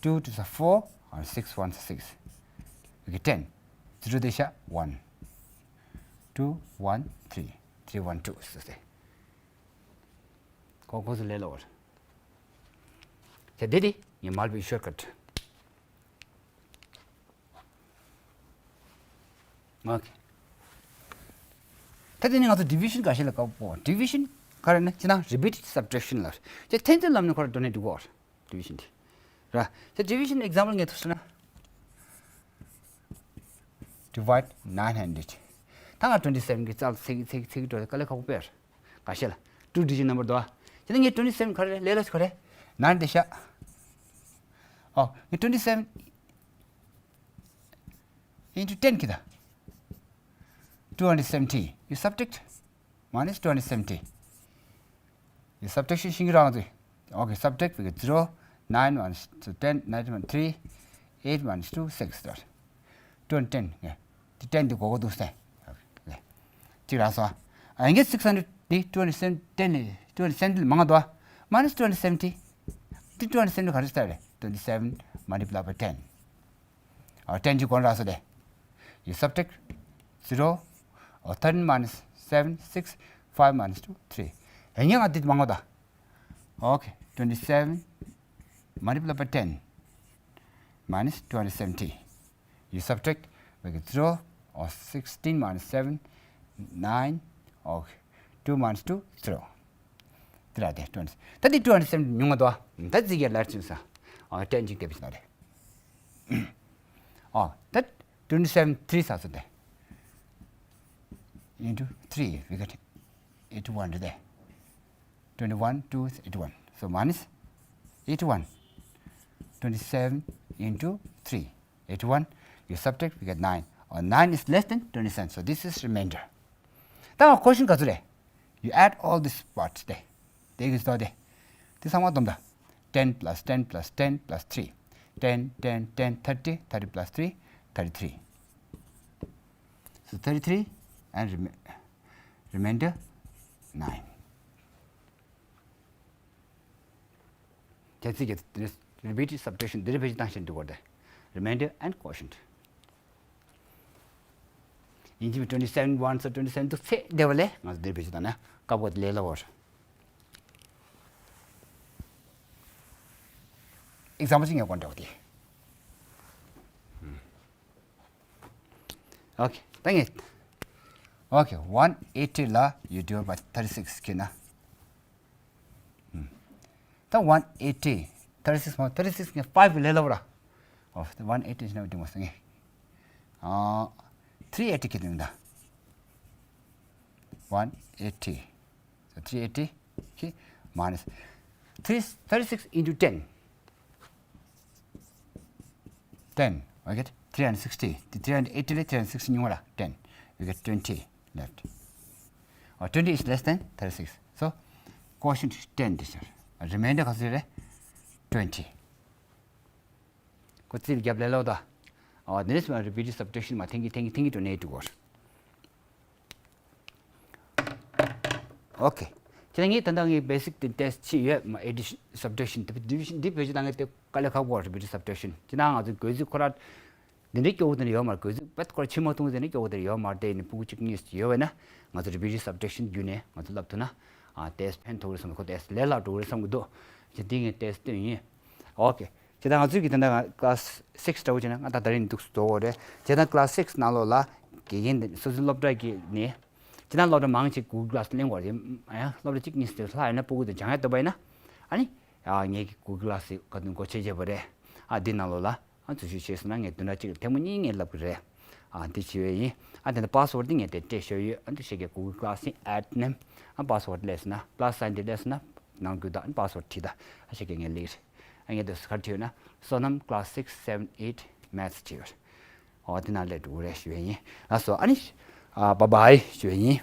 Two twos are four, and six ones are six. Okay, ten. Zero དེ་ཤ། One, two, one, three. Three, one, two. So say. ཁོ་ཁོ་སུ་ལས་ལོ་བར། ཁྱེད་དེ་དེ་ངས་མར་བའི་shortcut། Okay. ད་དེ་ནི་ང་ཚོ་division་འགའ་ཤས་ལ་བཀག་པོ། Division་ག་རེ་ནི་ཅི་ན་repeated subtraction་ལ། ཁྱེད་ཐེན་ཚེ་ལམ་ནི་ཁོ་ར་འགྲོ་ནས་འགྲོ་གོ། Division་དེ། ར། ཁྱེད་division་example་ངས་ཐུག་སོང་ན། Divide nine hundred. ད་ང་twenty seven་གི་རྩ་ཚིག་ཚིག་ཚིག་འགྲོ་དཀའ་ལས་ཁག་པོ་དཔེར། འགའ་ཤས་ལ། Two digit number་དོ། ཁྱེད་ནི་ངས་twenty seven་ག་རེ་ལས་ལ་ཁ་རེ། Nine་དེ་ཤ། ཨོ། ངས་twenty seven into ten ཁྱེད་ད། Two hundred seventy. You subtract. Minus two hundred seventy. You subtraction ཤིང་རང་དུ། Okay, subtract with zero, nine minus ten, nine minus three, eight minus two, six. Two hundred ten. Yeah. The ten དེ་གོ་གོ་འདུག་སྟེ། Okay. གཅིག་རང་སོ། ཨ་ཡིན་གྱི་six hundred དེ་two hundred seventy། ten དེ་two hundred seventy་ལ་མང་དོ། Minus two hundred seventy དེ་two hundred seventy་ག་རེ་ལྟར་རེད། Twenty seven multiplied by ten. Or ten གཅིག་གོང་རག་སོ་དེ། You subtract zero, or thirteen minus seven, six, five minus two, three. ཡིན་ཡང་ང་འདི་མང་བ་དང་། Okay, twenty seven multiplied by ten minus two hundred seventy. You subtract, we get zero, or sixteen minus seven, nine, or two minus two, zero. དེ་ར་དེ་twenty. ད་འདི་two hundred seventy ཉུང་བ་དོ། ད་ཙི་གེ་ལར་ཅིང་ས། ཨ་ten གཅིག་དེ་བིས་ན་རེད། ཨ་ད་twenty seven three ས་སོ་དེ། Into three, we get eighty one དེ། Twenty one, two, eighty one. So minus eighty one. Twenty seven into three. Eighty one, you subtract, we get nine. Nine is less than twenty seven, so this is remainder. ད་quotient ག་ཚོད་རེད། You add all these parts དེ། དེ་གི་ཚོད་དེ། དེ་ཚང་མ་བསྡོམས་ད། ten plus ten plus ten plus three. Ten, ten, ten, thirty, thirty plus three, thirty three. So thirty three and rem- remainder nine. གལ་སྲིད་ཀྱི་repeated subtraction འདི་རེ་བེད་སྤྱོད་བཏང་ཤེས་འདུག་གོ་དེ། Remainder and quotient. ཡིན་གཅིག་མིན་twenty seven one so twenty seven དུ་ཚེ་བདེ་བ་ལས་ང་ཚོ་འདི་རེ་བེད་སྤྱོད་བཏང་ན་སྐབས་འགོ་དེ་ལས་སླ་བོར། example ཅིག་ངས་གོ་འདྲ་བ་དེ། Okay ད་ངས། Okay one eighty ལ you divide by thirty six ཁྱེར་ན། ད་one eighty, thirty six མ་thirty six ངས་five ལས་སླ་བོ་ར། ཨོ་one eighty ཞེ་ན་འདི་མ་སོང་ངས། ཨ་three eighty ཁྱེར་འདུག་ད། One eighty, so three eighty ཁྱེར་minus three thirty six into ten. Ten, we get three hundred sixty. The three hundred eighty ལས་three hundred sixty ཉུང་བ་ར། Ten, we get twenty left. Or twenty is less than thirty six. So quotient is ten དེ་ཤར། Remainder ག་ཚོད་རེད། Twenty. ཁོ་རྩིས་རྒྱབ་ལས་ལོག་ད། ཨ་འདི་ནས་སུ་repeated subtraction མ་ཐེངས་གི་ཐེངས་གི་ཐེངས་གི་དུ་ནས་དུ་གོ། Okay. ཁྱེད་ངས་ད་ལྟ་ངའི་basic དེ་test བྱས་ཡོད་མ། Addition, subtraction དེ་division འདི་བེད་སྤྱོད་བཏང་ངས་དེ་དཀའ་ལས་ཁག་པོ་repeated subtraction ཁྱེད་ན་ང་ཚོ་གོ་ཚུལ་ཁོ་ར་འདི་འདྲའི་སྐྱོ་བོ་དེ་འདྲ་ཡོད་མ་རེད། གོ་ཚུལ་པད་ཁོ་ར་ཆེ་མ་ཐུང་དེ་འདྲའི་སྐྱོ་བོ་དེ་འདྲ་ཡོད་མ་རེད། དེ་ནི་ཕྲུ་གུ་གཅིག་གཉིས་ཡོད་བས་ན་ང་ཚོ་repeated subtraction བརྒྱུད་ནས་ང་ཚོ་བསླབ་ཐུབ་ན་ཨ་test ཕན་ཐོགས་རེད་བསམ། ཁོ་test ལས་སླ་འགྲོ་གི་རེད་བསམ་གི་འདུག་ཁྱེད་འདི་ངས་test སྟོན་ཡིན། Okay. ཁྱེད་ད་ང་ཚོས་ཀྱི་ད་ལྟ་class six འདྲ་བོ་བྱས་ན་ང་ད་ད་རིང་འདུག་སུ་འགྲོ་གི་རེད། ཁྱེད་ད་class six ནང་ལོགས་ལ་དགེ་རྒན་དེ་སོ་སོའི་སློབ་གྲྭ་གི་ནས་ཁྱེད་ད་སློབ་གྲྭ་མང་ཆེ་Google Class གླེང་བར་ཡིན། ཡང་སློབ་གྲྭ་གཅིག་གཉིས་སུ་ལྷག་ཡོད་ན་ཕྲུ་གུ་དང་སྦྱང་ཡ་འདོད་པ་ཡིན་ན་ཨ་ནི་ཡ་ངེད་ཀྱི་Google Class ག་དུས་འགོ་ཆེ་ཆེ་བ་རེད། ཨ་འདི་ནང་ལོགས་ལ་ཨ་འཛུལ་ཞུགས་བྱས་སོང་ན་ངས་བདུན་ཕྲག་གཅིག་ལ་ཐེངས་མ་གཉིས་ངས་ལབ་གི་རེད། ཨ་འདི་བྱས་པ་ཡིན། ཨ་དེ་ནས་password འདི་ངས་དེ་སྤྲད་ཤོར་ཡོད། ཨ་འདི་ཤེས་ཀྱི་Google Class ཡིན། Add name ཨ་password སླེབས་སོང་ན་plus sign འདི་སླེབས་སོང་ན་ནང་རྒྱུ་དང་ཨ་password བྲིས་ད། ཨ་ཤེས་ཀྱི་ངས་ལེགས་རེད། ཨ་ངས་དེ་ག་བྲིས་ཡོད་ན་བསོད་ནམས་class six seven eight maths བྲིས་ཡོད། ཨོ་དེ་ནང་སླེབས་འགྲོ་གི་རེད་ཞུ་བ་ཡིན། ལགས་སོ་ཨ་ནི། ཨ་bye bye ཞུ་བ་ཡིན།